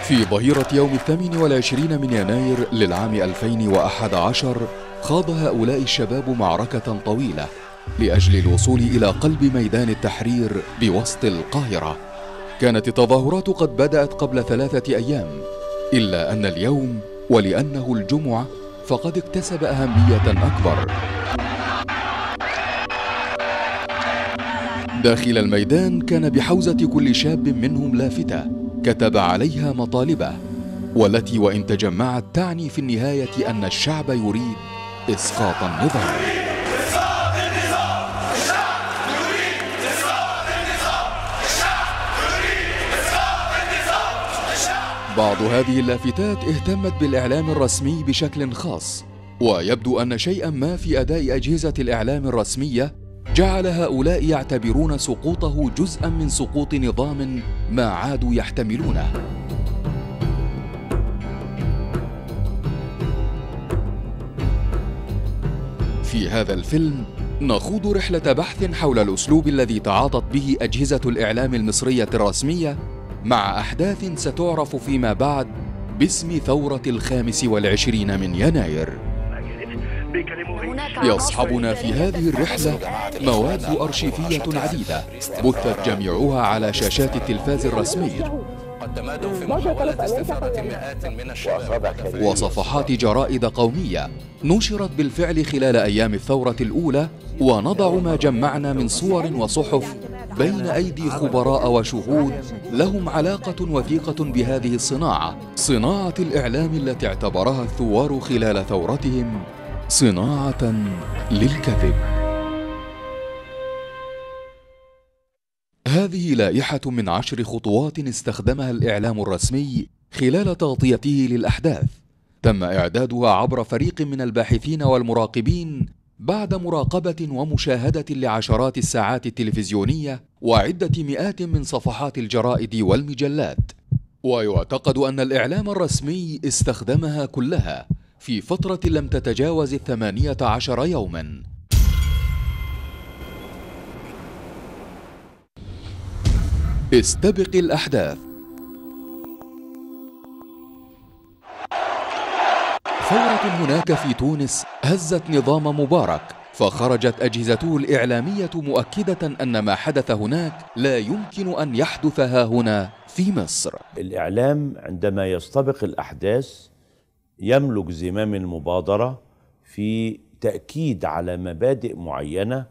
في ظهيرة يوم 28 من يناير للعام 2011 خاض هؤلاء الشباب معركة طويلة لأجل الوصول إلى قلب ميدان التحرير بوسط القاهرة. كانت التظاهرات قد بدأت قبل 3 أيام، إلا أن اليوم ولأنه الجمعة فقد اكتسب أهمية أكبر. داخل الميدان كان بحوزة كل شاب منهم لافتة كتب عليها مطالبه، والتي وإن تجمعت تعني في النهاية أن الشعب يريد إسقاط النظام. بعض هذه اللافتات اهتمت بالإعلام الرسمي بشكل خاص، ويبدو أن شيئا ما في أداء أجهزة الإعلام الرسمية جعل هؤلاء يعتبرون سقوطه جزءا من سقوط نظام ما عادوا يحتملونه. في هذا الفيلم نخوض رحلة بحث حول الأسلوب الذي تعاطت به أجهزة الإعلام المصرية الرسمية مع أحداث ستعرف فيما بعد باسم ثورة 25 من يناير. يصحبنا في هذه الرحلة مواد أرشيفية عديدة بثت جميعها على شاشات التلفاز الرسمي وصفحات جرائد قومية نشرت بالفعل خلال أيام الثورة الأولى، ونضع ما جمعنا من صور وصحف بين أيدي خبراء وشهود لهم علاقة وثيقة بهذه الصناعة، صناعة الإعلام التي اعتبرها الثوار خلال ثورتهم صناعة للكذب. هذه لائحة من 10 خطوات استخدمها الإعلام الرسمي خلال تغطيته للأحداث، تم إعدادها عبر فريق من الباحثين والمراقبين بعد مراقبة ومشاهدة لعشرات الساعات التلفزيونية وعدة مئات من صفحات الجرائد والمجلات. ويعتقد أن الإعلام الرسمي استخدمها كلها في فترة لم تتجاوز 18 يوما. استبق الأحداث. ثورة هناك في تونس هزت نظام مبارك، فخرجت أجهزته الإعلامية مؤكدة أن ما حدث هناك لا يمكن أن يحدث ها هنا في مصر. الإعلام عندما يستبق الأحداث يملك زمام المبادرة في تأكيد على مبادئ معينة،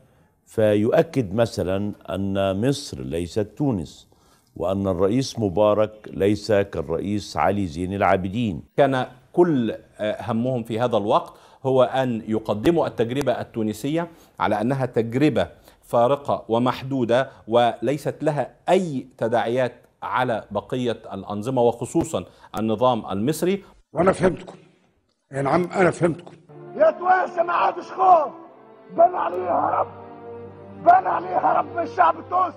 فيؤكد مثلا أن مصر ليست تونس، وأن الرئيس مبارك ليس كالرئيس علي زين العابدين. كان كل همهم في هذا الوقت هو أن يقدموا التجربة التونسية على أنها تجربة فارقة ومحدودة وليست لها أي تداعيات على بقية الأنظمة وخصوصا النظام المصري. وأنا فهمتكم يا نعم، أنا فهمتكم يا توانسة، ما عادش خوف، بان عليه هرب، بان عليه هرب من الشعب التونسي.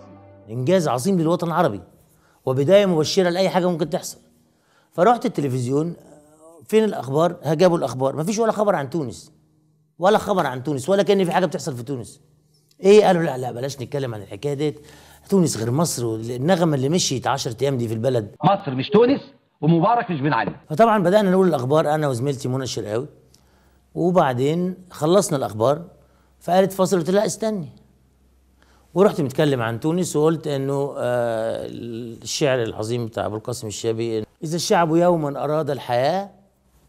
إنجاز عظيم للوطن العربي وبداية مبشرة لأي حاجة ممكن تحصل. فرحت التلفزيون، فين الأخبار؟ جابوا الأخبار، مفيش ولا خبر عن تونس، ولا خبر عن تونس، ولا كأن في حاجة بتحصل في تونس. إيه؟ قالوا لا لا بلاش نتكلم عن الحكاية ديت، تونس غير مصر، والنغمة اللي مشيت 10 أيام دي في البلد. مصر مش تونس ومبارك مش بن علي. فطبعا بدأنا نقول الأخبار أنا وزميلتي منى الشرقاوي، وبعدين خلصنا الأخبار فقالت فاصل، قلت لها استني، ورحت متكلم عن تونس وقلت إنه الشعر العظيم بتاع أبو القاسم الشابي، إذا الشعب يوما أراد الحياة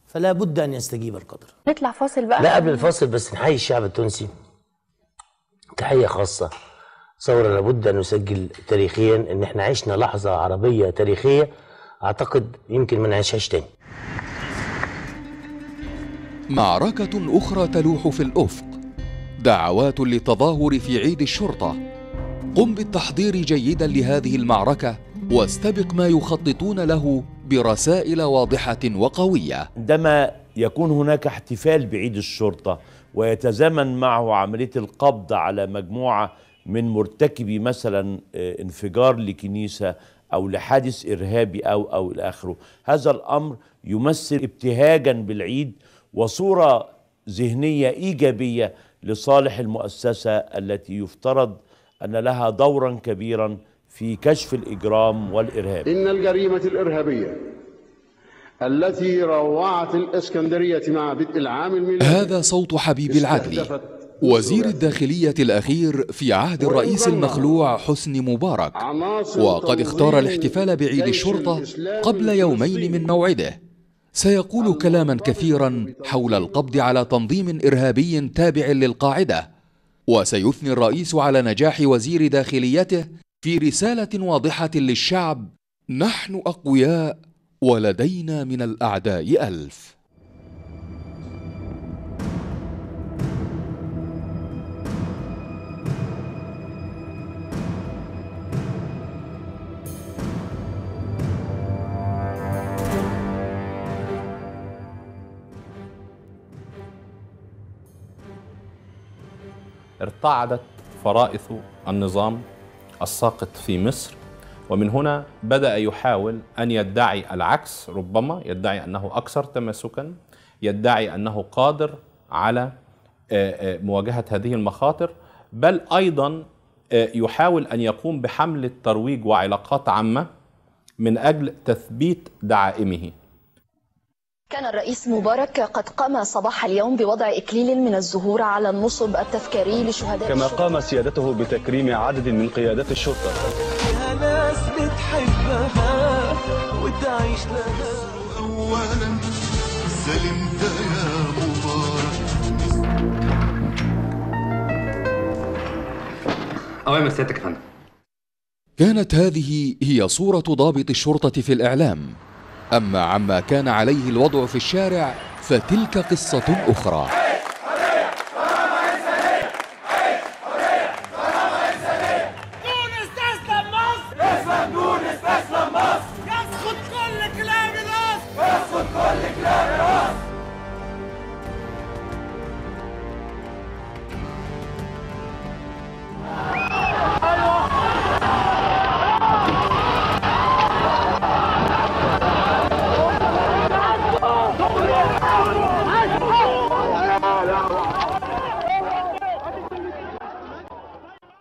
فلا بد أن يستجيب القدر. نطلع فاصل بقى؟ لا قبل الفاصل بس نحيي الشعب التونسي تحية خاصة. ثورة لابد أن نسجل تاريخيا إن إحنا عشنا لحظة عربية تاريخية أعتقد يمكن ما نعيشهاش تاني. معركة أخرى تلوح في الأفق، دعوات للتظاهر في عيد الشرطة. قم بالتحضير جيدا لهذه المعركة واستبق ما يخططون له برسائل واضحة وقوية. عندما يكون هناك احتفال بعيد الشرطة ويتزامن معه عملية القبض على مجموعة من مرتكبي مثلا انفجار لكنيسة أو لحادث إرهابي أو إلى آخره، هذا الأمر يمثل ابتهاجا بالعيد وصورة ذهنية إيجابية لصالح المؤسسة التي يفترض أن لها دورا كبيرا في كشف الإجرام والإرهاب. إن الجريمة الإرهابية التي روعت الإسكندرية مع بدء العام الميلادي. هذا صوت حبيب العدلي وزير الداخلية الأخير في عهد الرئيس المخلوع حسني مبارك، وقد اختار الاحتفال بعيد الشرطة قبل يومين من موعده. سيقول كلاما كثيرا حول القبض على تنظيم إرهابي تابع للقاعدة، وسيثني الرئيس على نجاح وزير داخليته في رسالة واضحة للشعب: نحن أقوياء ولدينا من الأعداء 1000. ارتعدت فرائث النظام الساقط في مصر، ومن هنا بدأ يحاول أن يدعي العكس، ربما يدعي أنه أكثر تماسكا، يدعي أنه قادر على مواجهة هذه المخاطر، بل أيضا يحاول أن يقوم بحملة ترويج وعلاقات عامة من أجل تثبيت دعائمه. كان الرئيس مبارك قد قام صباح اليوم بوضع إكليل من الزهور على النصب التذكاري لشهداء. كما قام سيادته بتكريم عدد من قيادات الشرطة. ناس بتحبها وتعيش لها. أولا سلمت يا مبارك. أوامر سيادتك يا فندم. كانت هذه هي صورة ضابط الشرطة في الإعلام. أما عما كان عليه الوضع في الشارع فتلك قصة أخرى. تونس تسلم مصر، تسلم تونس، تسلم مصر، يسقط كل كلاب الأرض، يسقط كل كلاب الأرض.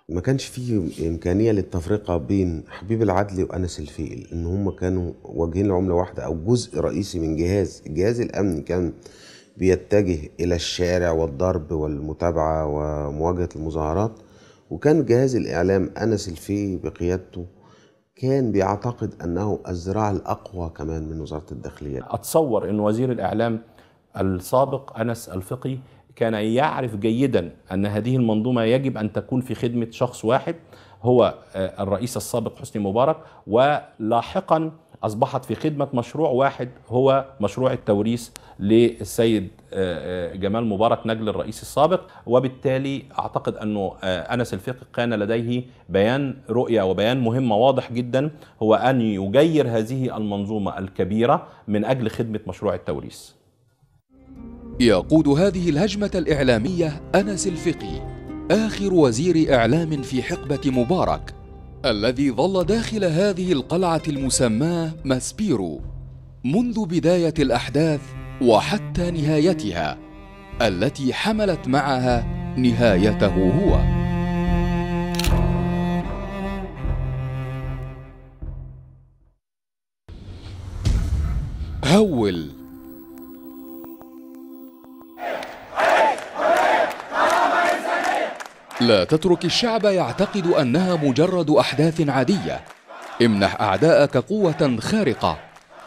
ما كانش فيه إمكانية للتفرقة بين حبيب العدلي وأنس الفقي، لأن هم كانوا واجهين لعملة واحدة أو جزء رئيسي من جهاز. الجهاز الأمني كان بيتجه إلى الشارع والضرب والمتابعة ومواجهة المظاهرات، وكان جهاز الإعلام أنس الفقي بقيادته كان بيعتقد أنه الذراع الأقوى كمان من وزارة الداخلية. أتصور أن وزير الإعلام السابق أنس الفقي كان يعرف جيدا أن هذه المنظومة يجب أن تكون في خدمة شخص واحد، هو الرئيس السابق حسني مبارك، ولاحقا أصبحت في خدمة مشروع واحد هو مشروع التوريث للسيد جمال مبارك نجل الرئيس السابق. وبالتالي أعتقد أنه أنس الفقي كان لديه بيان رؤية وبيان مهمة واضح جدا، هو أن يجير هذه المنظومة الكبيرة من أجل خدمة مشروع التوريث. يقود هذه الهجمة الإعلامية أنس الفقي، آخر وزير إعلام في حقبة مبارك، الذي ظل داخل هذه القلعة المسماة ماسبيرو منذ بداية الأحداث وحتى نهايتها، التي حملت معها نهايته هو. هول. لا تترك الشعب يعتقد أنها مجرد أحداث عادية. امنح أعداءك قوة خارقة،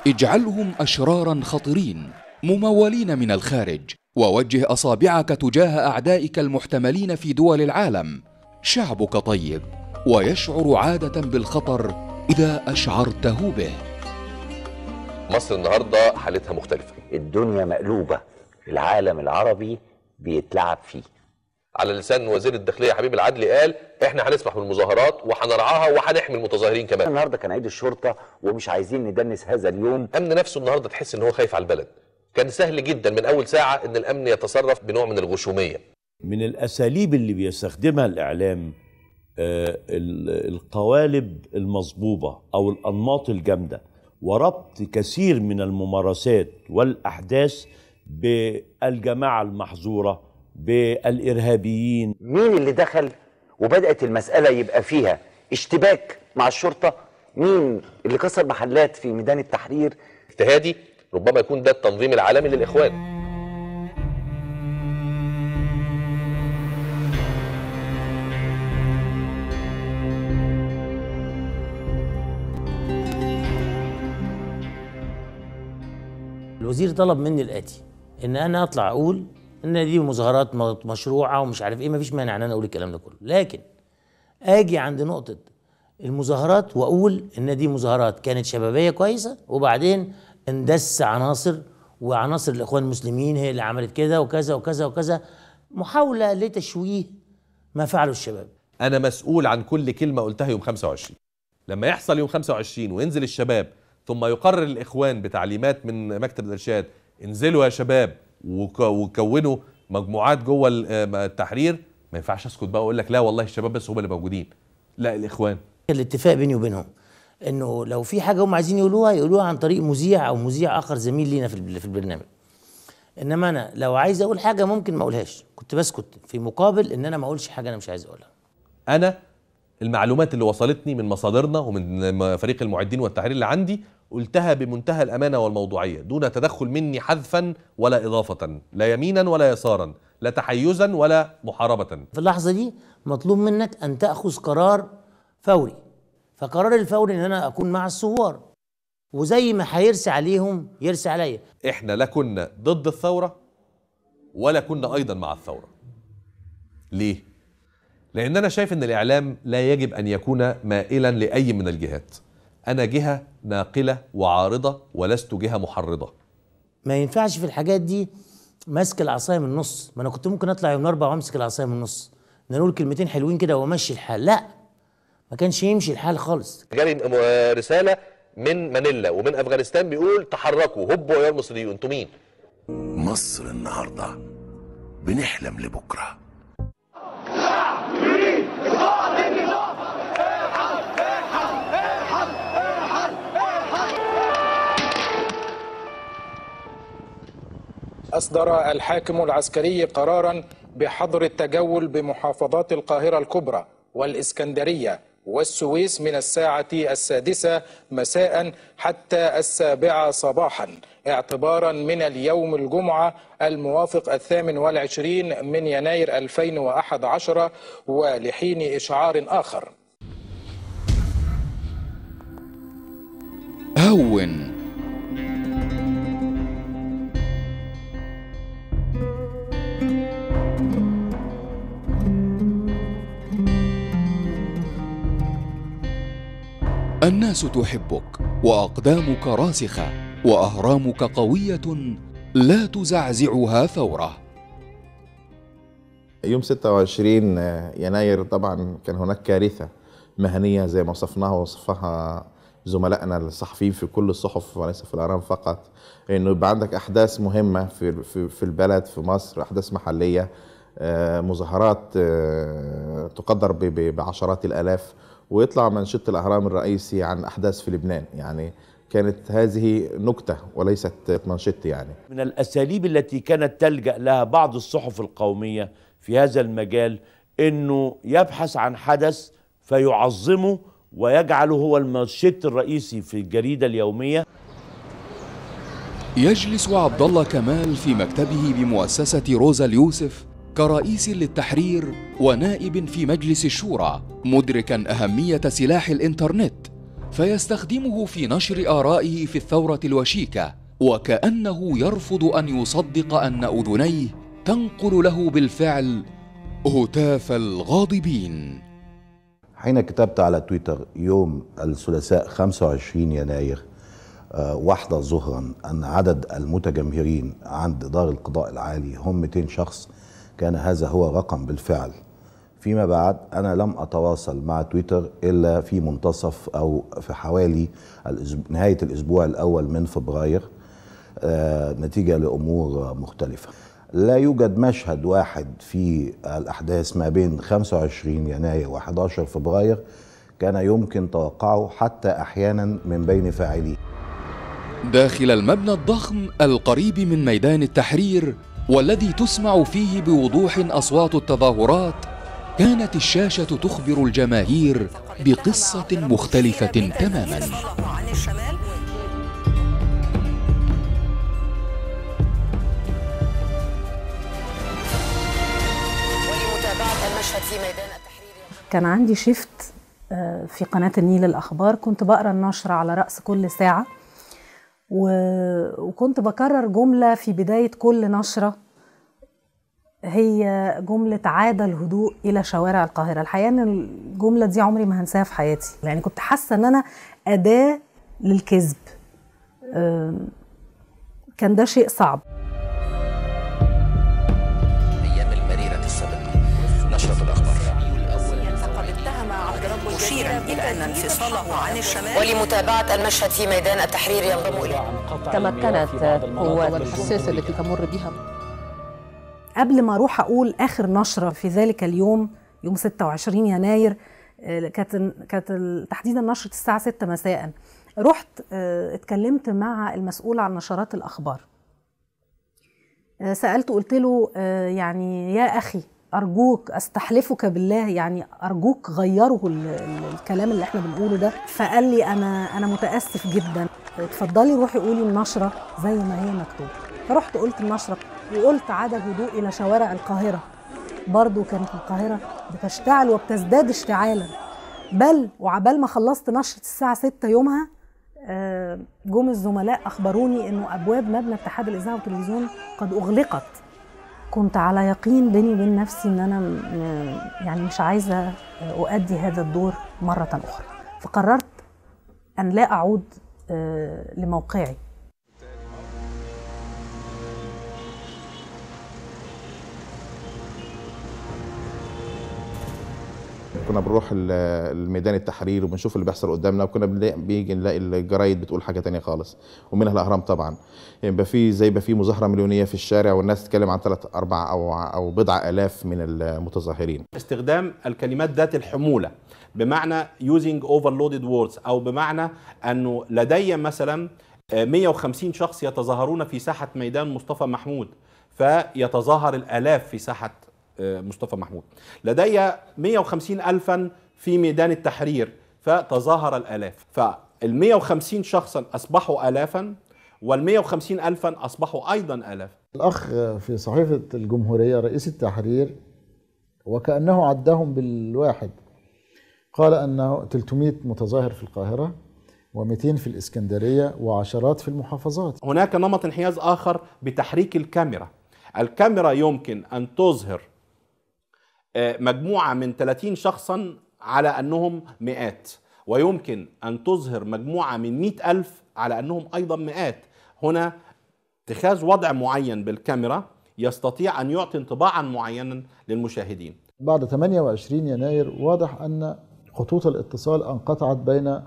اجعلهم أشرارا خطرين ممولين من الخارج، ووجه أصابعك تجاه أعدائك المحتملين في دول العالم. شعبك طيب ويشعر عادة بالخطر إذا أشعرته به. مصر النهاردة حالتها مختلفة، الدنيا مقلوبة، العالم العربي بيتلعب فيه. على لسان وزير الداخلية حبيب العدلي قال احنا هنسمح بالمظاهرات وهنرعاها وهنحمي المتظاهرين كمان. النهارده كان عيد الشرطة ومش عايزين ندنس هذا اليوم. الامن نفسه النهارده تحس ان هو خايف على البلد. كان سهل جدا من اول ساعة ان الامن يتصرف بنوع من الغشوميه. من الاساليب اللي بيستخدمها الاعلام القوالب المصبوبه او الانماط الجامدة، وربط كثير من الممارسات والاحداث بالجماعة المحظوره، بالإرهابيين. مين اللي دخل وبدأت المسألة يبقى فيها اشتباك مع الشرطة؟ مين اللي كسر محلات في ميدان التحرير؟ اجتهادي ربما يكون ده التنظيم العالمي للاخوان. الوزير طلب مني الاتي، ان انا اطلع اقول ان دي مظاهرات مشروعه ومش عارف ايه، مفيش مانع ان انا اقول الكلام ده كله، لكن اجي عند نقطة المظاهرات واقول ان دي مظاهرات كانت شبابية كويسة، وبعدين اندس عناصر، وعناصر الاخوان المسلمين هي اللي عملت كده وكذا وكذا وكذا، محاولة لتشويه ما فعله الشباب. انا مسؤول عن كل كلمة قلتها يوم 25. لما يحصل يوم 25 وينزل الشباب، ثم يقرر الإخوان بتعليمات من مكتب الإرشاد انزلوا يا شباب وكونوا مجموعات جوه التحرير، ما ينفعش اسكت بقى واقول لك لا والله الشباب بس هم اللي موجودين، لا الإخوان. الاتفاق بيني وبينهم انه لو في حاجة هم عايزين يقولوها يقولوها عن طريق مذيع او مذيع اخر زميل لينا في البرنامج. انما انا لو عايز اقول حاجة ممكن ما اقولهاش، كنت بسكت في مقابل ان انا ما اقولش حاجة انا مش عايز اقولها. انا المعلومات اللي وصلتني من مصادرنا ومن فريق المعدين والتحرير اللي عندي قلتها بمنتهى الأمانة والموضوعية، دون تدخل مني حذفا ولا إضافة، لا يمينا ولا يسارا، لا تحيزا ولا محاربة. في اللحظة دي مطلوب منك أن تأخذ قرار فوري، فقرار الفوري إن أنا أكون مع الثوار، وزي ما هيرسي عليهم يرسي عليا. إحنا لا كنا ضد الثورة ولا كنا أيضا مع الثورة. ليه؟ لأن أنا شايف أن الإعلام لا يجب أن يكون مائلا لأي من الجهات. أنا جهة ناقلة وعارضة ولست جهة محرضة. ما ينفعش في الحاجات دي ماسك العصاية من النص، ما أنا كنت ممكن أطلع يوم الأربعاء وأمسك العصاية من النص، نقول كلمتين حلوين كده وأمشي الحال، لا ما كانش يمشي الحال خالص. جالي رسالة من مانيلا ومن أفغانستان بيقول تحركوا، هبوا يا المصريين، أنتوا مين؟ مصر النهاردة بنحلم لبكرة. أصدر الحاكم العسكري قرارا بحظر التجول بمحافظات القاهرة الكبرى والإسكندرية والسويس من الساعة 6 مساء حتى 7 صباحا، اعتبارا من اليوم الجمعة الموافق 28 من يناير 2011 ولحين إشعار آخر. هون الناس تحبك وأقدامك راسخة وأهرامك قوية لا تزعزعها ثورة. يوم 26 يناير طبعا كان هناك كارثة مهنية زي ما وصفناها ووصفها زملائنا الصحفيين في كل الصحف وليس في الأهرام فقط، إنه يبقى عندك أحداث مهمة في في البلد، في مصر، أحداث محلية، مظاهرات تقدر بعشرات الآلاف، ويطلع منشط الأهرام الرئيسي عن أحداث في لبنان. يعني كانت هذه نكتة وليست منشط. يعني من الأساليب التي كانت تلجأ لها بعض الصحف القومية في هذا المجال أنه يبحث عن حدث فيعظمه ويجعله هو المنشط الرئيسي في الجريدة اليومية. يجلس عبد الله كمال في مكتبه بمؤسسة روزا اليوسف كرئيس للتحرير ونائب في مجلس الشورى، مدركا أهمية سلاح الإنترنت فيستخدمه في نشر آرائه في الثورة الوشيكة، وكأنه يرفض أن يصدق أن أذنيه تنقل له بالفعل هتاف الغاضبين. حين كتبت على تويتر يوم الثلاثاء 25 يناير 1 ظهرا أن عدد المتجمهرين عند دار القضاء العالي هم 200 شخص، كان هذا هو رقم بالفعل. فيما بعد أنا لم أتواصل مع تويتر إلا في منتصف أو في حوالي نهاية الأسبوع الأول من فبراير، نتيجة لأمور مختلفة. لا يوجد مشهد واحد في الأحداث ما بين 25 يناير و 11 فبراير كان يمكن توقعه حتى أحيانا من بين فاعليه. داخل المبنى الضخم القريب من ميدان التحرير والذي تسمع فيه بوضوح أصوات التظاهرات، كانت الشاشة تخبر الجماهير بقصة مختلفة تماما. المشهد في ميدان التحرير. كان عندي شيفت في قناة النيل الأخبار، كنت بقرأ النشرة على رأس كل ساعة، وكنت بكرر جملة في بداية كل نشرة، هي جملة عاد الهدوء إلى شوارع القاهرة. الحقيقة أن الجملة دي عمري ما هنساها في حياتي، يعني كنت حاسة أن أنا أداة للكذب. كان ده شيء صعب. أيام المريرة السابقة نشرة الأخبار. مشيرا إلى أن انفصاله عن الشمال. ولمتابعة المشهد في ميدان التحرير ينضم إلى تمكنت قوات الحساسة التي تمر بها. قبل ما أروح أقول آخر نشرة في ذلك اليوم، يوم 26 يناير، كانت تحديدا نشرة الساعة 6 مساء، رحت اتكلمت مع المسؤول عن نشرات الأخبار. سألته قلت له يعني يا أخي أرجوك، أستحلفك بالله، يعني أرجوك غيروا الكلام اللي احنا بنقوله ده. فقال لي أنا متأسف جدا، اتفضلي روحي قولي النشرة زي ما هي مكتوبة. فرحت قلت النشرة وقلت عاد الهدوء إلى شوارع القاهرة. برضو كانت القاهرة بتشتعل وبتزداد اشتعالا. بل وعبال ما خلصت نشرة الساعة 6 يومها، جم الزملاء أخبروني إنه أبواب مبنى اتحاد الإذاعة والتلفزيون قد أغلقت. كنت على يقين بيني وبين نفسي إن أنا يعني مش عايزة أؤدي هذا الدور مرة أخرى، فقررت أن لا أعود لموقعي. كنا بنروح الميدان التحرير وبنشوف اللي بيحصل قدامنا، وكنا بنيجي نلاقي الجرايد بتقول حاجة تانية خالص، ومنها الاهرام طبعا. يبقى في زي يبقى في مظاهره مليونيه في الشارع والناس تتكلم عن 3 4 او بضع الاف من المتظاهرين. استخدام الكلمات ذات الحمولة بمعنى using overloaded words، او بمعنى انه لدي مثلا 150 شخص يتظاهرون في ساحة ميدان مصطفى محمود، فيتظاهر الالاف في ساحة مصطفى محمود. لدي 150 ألفا في ميدان التحرير فتظاهر الآلاف، فال 150 شخصا أصبحوا آلافا، وال 150 ألفا أصبحوا أيضا آلاف. الأخ في صحيفة الجمهورية رئيس التحرير وكأنه عدهم بالواحد، قال أنه 300 متظاهر في القاهرة و200 في الإسكندرية وعشرات في المحافظات. هناك نمط انحياز آخر بتحريك الكاميرا. الكاميرا يمكن أن تظهر مجموعة من 30 شخصا على أنهم مئات، ويمكن أن تظهر مجموعة من 100 ألف على أنهم أيضا مئات. هنا اتخاذ وضع معين بالكاميرا يستطيع أن يعطي انطباعا معينا للمشاهدين. بعد 28 يناير واضح أن خطوط الاتصال انقطعت بين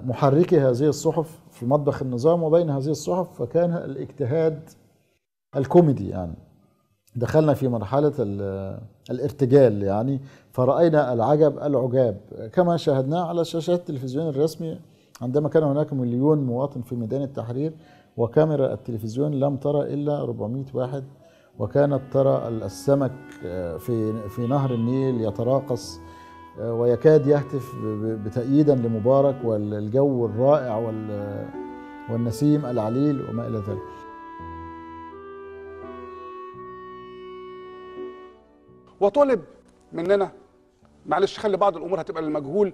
محركي هذه الصحف في مطبخ النظام وبين هذه الصحف، فكان الاجتهاد الكوميدي، يعني دخلنا في مرحلة الارتجال، يعني فرأينا العجب العجاب كما شاهدناه على شاشات التلفزيون الرسمي عندما كان هناك مليون مواطن في ميدان التحرير وكاميرا التلفزيون لم ترى إلا 400 واحد، وكانت ترى السمك في نهر النيل يتراقص ويكاد يهتف بتأييدا لمبارك، والجو الرائع والنسيم العليل وما إلى ذلك. وطلب مننا، معلش خلي بعض الامور هتبقى للمجهول،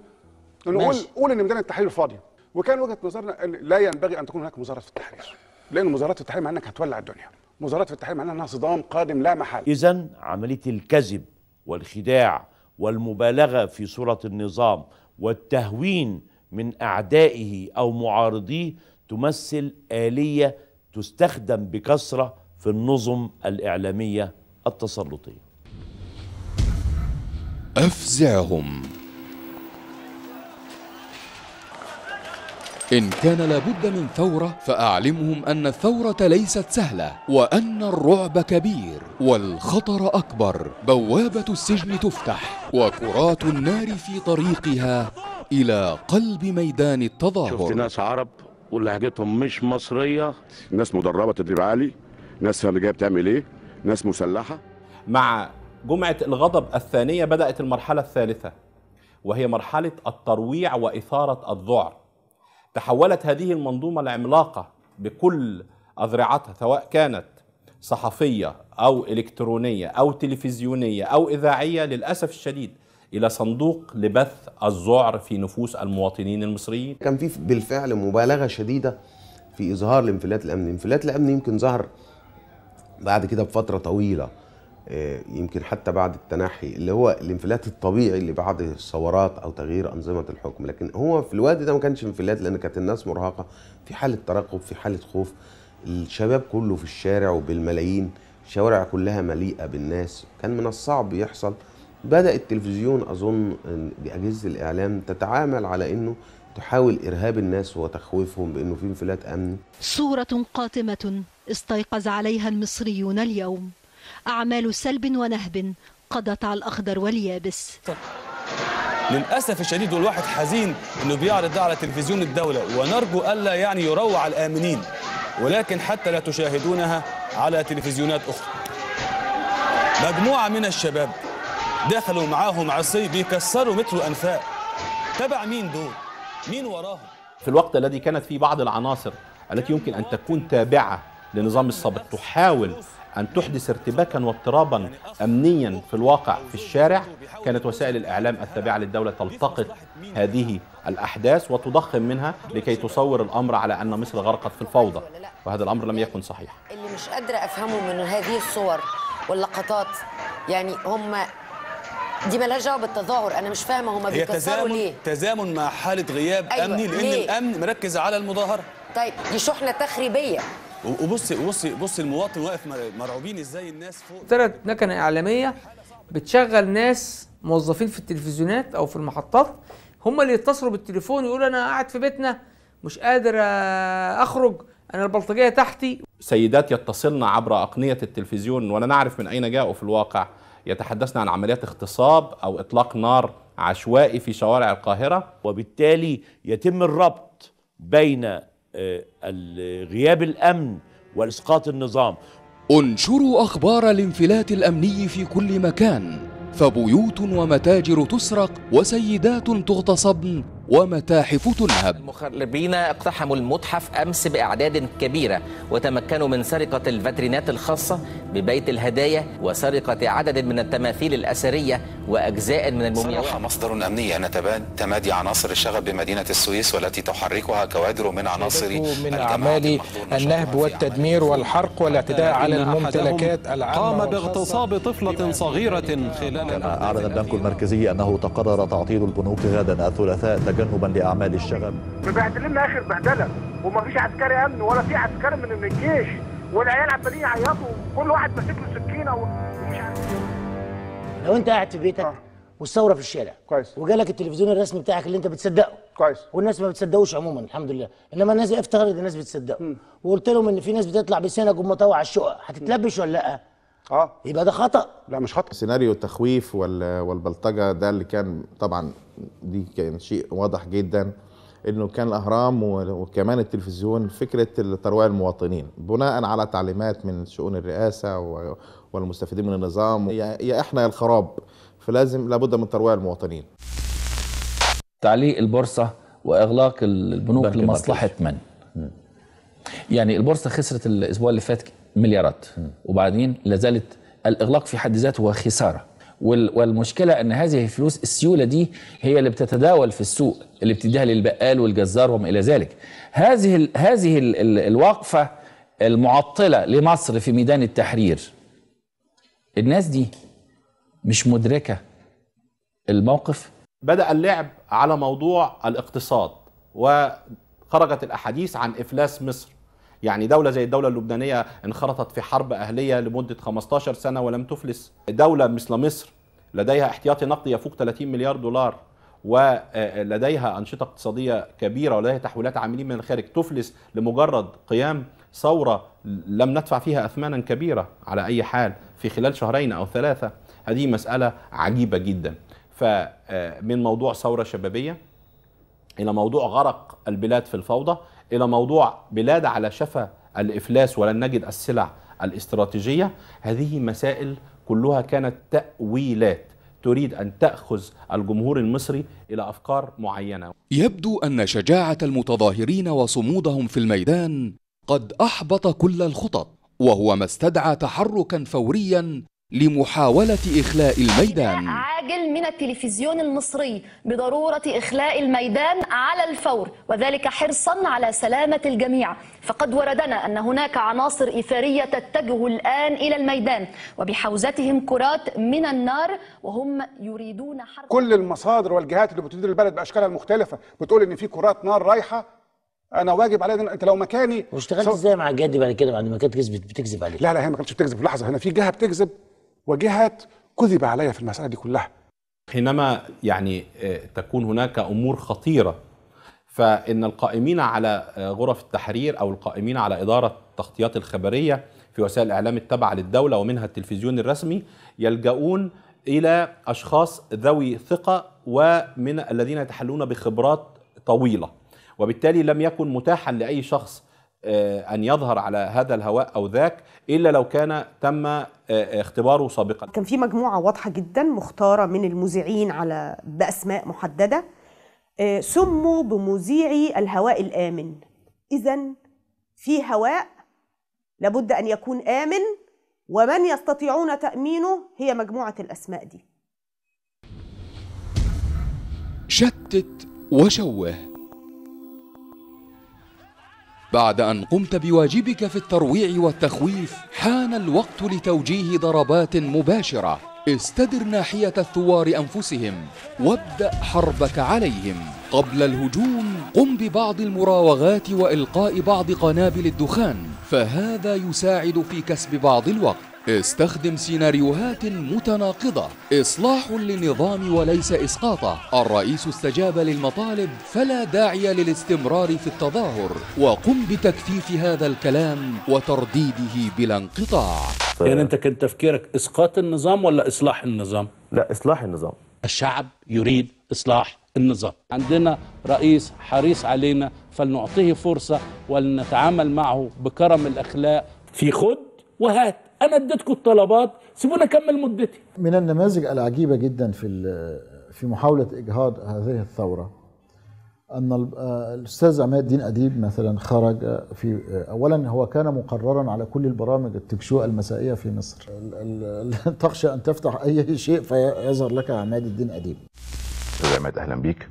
نقول قول ان ميدان التحرير فاضي، وكان وجهه نظرنا ان لا ينبغي ان تكون هناك مظاهرات في التحرير، لان مظاهرات في التحرير معناها انك هتولع الدنيا، مظاهرات في التحرير معناها انها صدام قادم لا محالة. اذا عملية الكذب والخداع والمبالغة في صوره النظام والتهوين من اعدائه او معارضيه تمثل آلية تستخدم بكثرة في النظم الاعلامية التسلطيه. أفزعهم. إن كان لابد من ثورة فأعلمهم أن الثورة ليست سهلة، وأن الرعب كبير والخطر أكبر. بوابة السجن تفتح وكرات النار في طريقها إلى قلب ميدان التظاهر. شفت ناس عرب ولهجتهم مش مصرية، ناس مدربة تدريب عالي، ناس فاهمة جاية بتعمل إيه، ناس مسلحة. مع جمعة الغضب الثانية بدأت المرحلة الثالثة، وهي مرحلة الترويع وإثارة الذعر. تحولت هذه المنظومة العملاقة بكل أذرعتها، سواء كانت صحفية أو إلكترونية أو تلفزيونية أو إذاعية للأسف الشديد إلى صندوق لبث الذعر في نفوس المواطنين المصريين. كان في بالفعل مبالغة شديدة في إظهار الانفلات الأمني. الانفلات الأمني يمكن ظهر بعد كده بفترة طويلة، يمكن حتى بعد التنحي، اللي هو الانفلات الطبيعي اللي بعد الثورات أو تغيير أنظمة الحكم. لكن هو في الوقت ده ما كانش انفلات، لأن كانت الناس مرهقة، في حالة ترقب، في حالة خوف، الشباب كله في الشارع وبالملايين، الشوارع كلها مليئة بالناس، كان من الصعب يحصل. بدأ التلفزيون أظن بأجهزة الإعلام تتعامل على أنه تحاول إرهاب الناس وتخويفهم بأنه في انفلات أمني. صورة قاتمة استيقظ عليها المصريون اليوم، أعمال سلب ونهب قضت على الأخضر واليابس. للأسف الشديد والواحد حزين أنه بيعرض ده على تلفزيون الدولة، ونرجو ألا يعني يروع الآمنين، ولكن حتى لا تشاهدونها على تلفزيونات أخرى. مجموعة من الشباب دخلوا معاهم عصي بيكسروا مترو أنفاق. تبع مين دول؟ مين وراهم؟ في الوقت الذي كانت فيه بعض العناصر التي يمكن أن تكون تابعة لنظام السابق تحاول أن تحدث ارتباكا واضطرابا أمنيا في الواقع في الشارع، كانت وسائل الإعلام التابعة للدولة تلتقط هذه الأحداث وتضخم منها لكي تصور الأمر على أن مصر غرقت في الفوضى، وهذا الأمر لم يكن صحيح. اللي مش قادرة أفهمه من هذه الصور واللقطات، يعني هم دي مالهاش دعوه بالتظاهر، انا مش فاهمه هم بيكسروا ليه؟ تزامن مع حاله غياب امني، لان ليه؟ الامن مركز على المظاهرة. طيب دي شحنه تخريبيه. وبصي بصي بصي المواطن واقف مرعوبين ازاي الناس فوق. ثلاث مكنه اعلامية بتشغل ناس موظفين في التلفزيونات او في المحطات، هم اللي يتصلوا بالتليفون يقولوا انا قاعد في بيتنا مش قادر اخرج، انا البلطجيه تحتي. سيدات يتصلن عبر اقنيه التلفزيون ولا نعرف من اين جاءوا في الواقع، يتحدثنا عن عمليات اغتصاب أو إطلاق نار عشوائي في شوارع القاهرة. وبالتالي يتم الربط بين غياب الأمن وإسقاط النظام. انشروا أخبار الانفلات الأمني في كل مكان، فبيوت ومتاجر تسرق وسيدات تغتصبن ومتاحف تنهب. المخربين اقتحموا المتحف أمس بأعداد كبيرة وتمكنوا من سرقة الفاترينات الخاصة ببيت الهدايا وسرقة عدد من التماثيل الأثرية وأجزاء من المومياوات. صرح مصدر أمني أن تمادي عناصر الشغب بمدينة السويس والتي تحركها كوادر من عناصر من أعمال النهب والتدمير والحرق والاعتداء على الممتلكات العامة. قام باغتصاب طفلة صغيرة خلال. أعلن البنك المركزي أنه تقرر تعطيل البنوك غدا الثلاثاء تجنبا لأعمال الشغب. مبهدلنا آخر بهدلة، ومفيش عسكري أمن ولا في عسكري من الجيش، والعيال عمالين يعيطوا وكل واحد ماسك له سكينة ومش عارف. لو أنت قاعد في بيتك والثورة في الشارع كويس، وجالك التلفزيون الرسمي بتاعك اللي أنت بتصدقه كويس، والناس ما بتصدقوش عموما الحمد لله، إنما الناس افترض الناس بتصدقه، وقلت لهم إن في ناس بتطلع بسنج ومطوع على الشقق، هتتلبش ولا لأ؟ يبقى ده خطأ. لا مش خطأ. سيناريو التخويف والبلطجة ده اللي كان طبعا دي كان شيء واضح جدا، انه كان الاهرام وكمان التلفزيون فكرة ترويع المواطنين بناء على تعليمات من شؤون الرئاسة والمستفيدين من النظام، يا احنا يا الخراب، فلازم لابد من ترويع المواطنين. تعليق البورصة واغلاق البنوك لمصلحة من؟ يعني البورصة خسرت الاسبوع اللي فات مليارات، وبعدين لازالت الاغلاق في حد ذاته هو خسارة، والمشكلة ان هذه الفلوس السيولة دي هي اللي بتتداول في السوق، اللي بتديها للبقال والجزار وما الى ذلك. هذه الوقفة المعطلة لمصر في ميدان التحرير، الناس دي مش مدركه الموقف. بدأ اللعب على موضوع الاقتصاد وخرجت الاحاديث عن افلاس مصر. يعني دولة زي الدولة اللبنانية انخرطت في حرب أهلية لمدة 15 سنة ولم تفلس. دولة مثل مصر لديها احتياطي نقدي يفوق 30 مليار دولار ولديها أنشطة اقتصادية كبيرة ولديها تحويلات عاملين من الخارج، تفلس لمجرد قيام ثورة لم ندفع فيها أثمانا كبيرة على أي حال في خلال شهرين أو ثلاثة. هذه مسألة عجيبة جدا. فمن موضوع ثورة شبابية إلى موضوع غرق البلاد في الفوضى، إلى موضوع بلاد على شفا الإفلاس ولن نجد السلع الاستراتيجية، هذه مسائل كلها كانت تأويلات تريد أن تأخذ الجمهور المصري إلى أفكار معينة. يبدو أن شجاعة المتظاهرين وصمودهم في الميدان قد أحبط كل الخطط وهو ما استدعى تحركا فوريا لمحاولة إخلاء الميدان. عاجل من التلفزيون المصري بضرورة إخلاء الميدان على الفور، وذلك حرصا على سلامة الجميع، فقد وردنا أن هناك عناصر إثارية تتجه الآن إلى الميدان وبحوزتهم كرات من النار وهم يريدون حرب. كل المصادر والجهات اللي بتدير البلد بأشكالها المختلفة بتقول إن في كرات نار رايحة. أنا واجب عليا، أنت لو مكاني. واشتغلت إزاي مع الجهات دي بعد كده، بعد ما كانت بتكذب عليك؟ لا لا، هي ما كانتش بتكذب. لحظة، هنا في جهة بتكذب وجهات كذب عليا في المسألة دي كلها. حينما يعني تكون هناك أمور خطيرة، فإن القائمين على غرف التحرير أو القائمين على إدارة التغطيات الخبرية في وسائل الإعلام التابعة للدولة ومنها التلفزيون الرسمي يلجؤون إلى أشخاص ذوي ثقة ومن الذين يتحلون بخبرات طويلة، وبالتالي لم يكن متاحا لأي شخص أن يظهر على هذا الهواء أو ذاك إلا لو كان تم اختباره سابقا. كان في مجموعة واضحة جدا مختارة من المذيعين على بأسماء محددة، سموا بمذيعي الهواء الآمن. إذن في هواء لابد أن يكون آمن، ومن يستطيعون تأمينه هي مجموعة الأسماء دي. شتت وشوه. بعد أن قمت بواجبك في الترويع والتخويف، حان الوقت لتوجيه ضربات مباشرة. استدر ناحية الثوار أنفسهم وابدأ حربك عليهم. قبل الهجوم قم ببعض المراوغات وإلقاء بعض قنابل الدخان، فهذا يساعد في كسب بعض الوقت. استخدم سيناريوهات متناقضة، إصلاح للنظام وليس إسقاطه. الرئيس استجاب للمطالب فلا داعي للاستمرار في التظاهر، وقم بتكثيف هذا الكلام وترديده بلا انقطاع. يعني أنت كان تفكيرك إسقاط النظام ولا إصلاح النظام؟ لا، إصلاح النظام. الشعب يريد إصلاح النظام. عندنا رئيس حريص علينا، فلنعطيه فرصة ولنتعامل معه بكرم الأخلاق. في خد وهات، أنا اديتكم الطلبات، سيبونا أكمل مدتي. من النماذج العجيبة جدا في محاولة إجهاض هذه الثورة أن الأستاذ عماد الدين أديب مثلا خرج في، أولا هو كان مقررا على كل البرامج التكشوء المسائية في مصر، تخشى أن تفتح أي شيء فيظهر لك عماد الدين أديب. أستاذ عماد، أهلا بيك،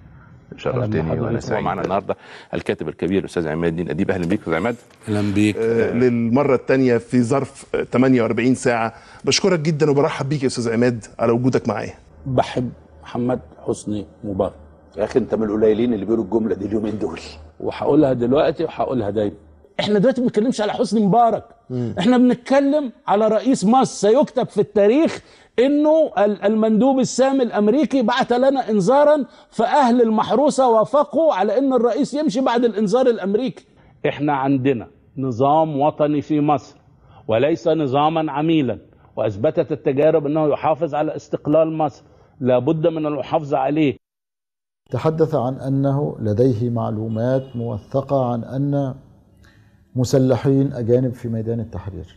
شرفتني وانا سعيد. معنا النهارده الكاتب الكبير الاستاذ عماد الدين اديب. اهلا بيك استاذ عماد. اهلا بيك. للمرة الثانية في ظرف 48 ساعة. بشكرك جدا وبرحب بيك يا استاذ عماد على وجودك معايا. بحب محمد حسني مبارك. يا اخي انت من القليلين اللي بيقولوا الجملة دي اليومين دول، وهقولها دلوقتي وهقولها دايما. احنا دلوقتي ما بنتكلمش على حسني مبارك، احنا بنتكلم على رئيس مصر سيكتب في التاريخ انه المندوب السامي الامريكي بعث لنا انذارا، فاهل المحروسة وافقوا على ان الرئيس يمشي بعد الانذار الامريكي. احنا عندنا نظام وطني في مصر وليس نظاما عميلا، واثبتت التجارب انه يحافظ على استقلال مصر، لابد من المحافظة عليه. تحدث عن انه لديه معلومات موثقة عن ان مسلحين اجانب في ميدان التحرير.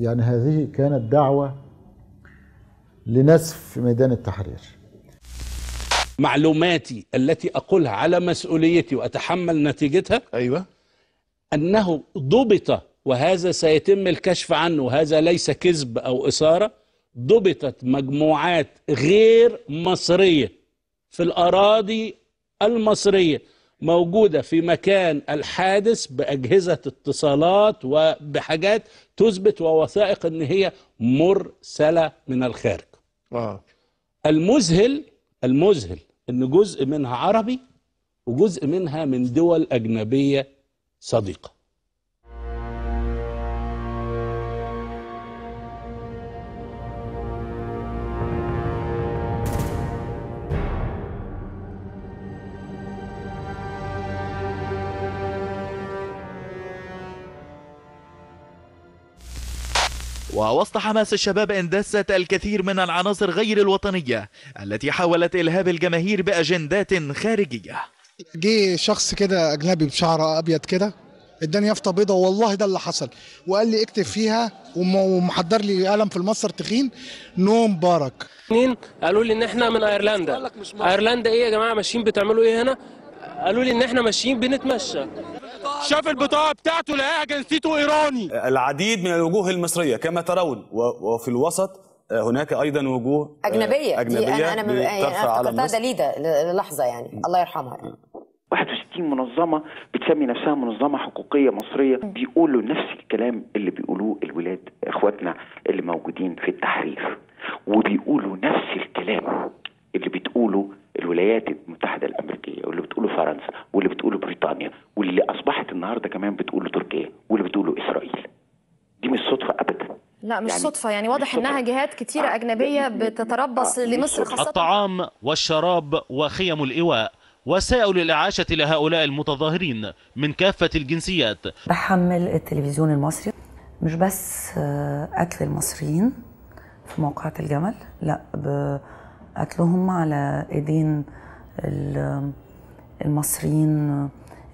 يعني هذه كانت دعوه لنسف في ميدان التحرير. معلوماتي التي أقولها على مسؤوليتي وأتحمل نتيجتها، أيوة، أنه ضبط، وهذا سيتم الكشف عنه، وهذا ليس كذب أو إثارة، ضبطت مجموعات غير مصرية في الأراضي المصرية موجودة في مكان الحادث بأجهزة اتصالات وبحاجات تثبت ووثائق أن هي مرسلة من الخارج. المذهل أن جزء منها عربي وجزء منها من دول أجنبية صديقة. ووسط حماس الشباب اندست الكثير من العناصر غير الوطنية التي حاولت إلهاب الجماهير بأجندات خارجية. جه شخص كده أجنبي بشعر أبيض كده، اداني يافطة بيضة، والله ده اللي حصل، وقال لي اكتب فيها، ومحضر لي قلم في المصدر تخين، no مبارك. اثنين قالوا لي ان احنا من ايرلندا. ايرلندا ايه يا جماعة، ماشيين بتعملوا ايه هنا؟ قالوا لي ان احنا ماشيين بنتمشى. شاف البطاقة بتاعته لقاها جنسيته ايراني. العديد من الوجوه المصرية كما ترون، وفي الوسط هناك ايضا وجوه اجنبية. انا افتكرتها دليده للحظة يعني، الله يرحمها يعني. 61 منظمة بتسمي نفسها منظمة حقوقيه مصرية بيقولوا نفس الكلام اللي بيقولوه الولاد اخواتنا اللي موجودين في التحرير، وبيقولوا نفس الكلام اللي بتقوله الولايات المتحدة الامريكية، واللي بتقوله فرنسا، واللي بتقوله بريطانيا، واللي اصبحت النهارده كمان بتقوله تركيا، واللي بتقوله اسرائيل. دي مش صدفة ابدا. لا مش يعني صدفة، يعني واضح انها جهات كتيرة اجنبية بتتربص لمصر خاصة. الطعام والشراب وخيم الايواء وسائل الإعاشة لهؤلاء المتظاهرين من كافة الجنسيات. بحمل التلفزيون المصري مش بس قتل المصريين في موقعة الجمل، لا، بقتلهم على ايدين المصريين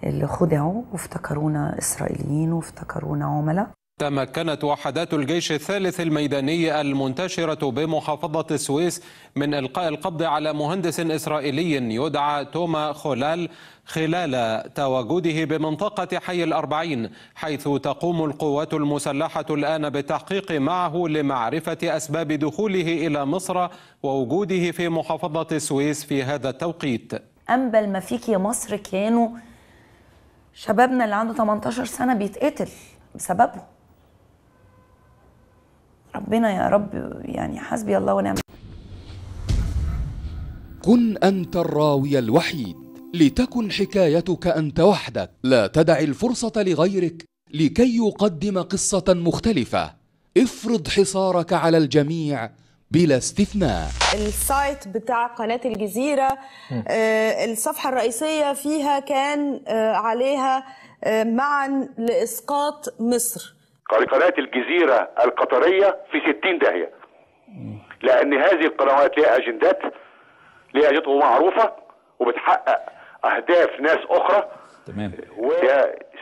اللي خدعوا وافتكرونا إسرائيليين وافتكرونا عملاء. تمكنت وحدات الجيش الثالث الميداني المنتشرة بمحافظة السويس من إلقاء القبض على مهندس إسرائيلي يدعى توما خلال خلال تواجده بمنطقة حي الأربعين، حيث تقوم القوات المسلحة الآن بالتحقيق معه لمعرفة أسباب دخوله إلى مصر ووجوده في محافظة السويس في هذا التوقيت. أنبل ما فيك يا مصر كانوا شبابنا اللي عنده 18 سنة بيتقتل بسببه. ربنا يا رب يعني حسبي الله ونعم. كن أنت الراوي الوحيد، لتكن حكايتك أنت وحدك، لا تدع الفرصة لغيرك لكي يقدم قصة مختلفة. افرض حصارك على الجميع بلا استثناء. ال site بتاع قناة الجزيرة الصفحة الرئيسية فيها كان عليها معا لإسقاط مصر. قناة الجزيرة القطرية في 60 داهية، لأن هذه القنوات لها أجندات، لها أجندات معروفة وبتحقق أهداف ناس أخرى. تمام.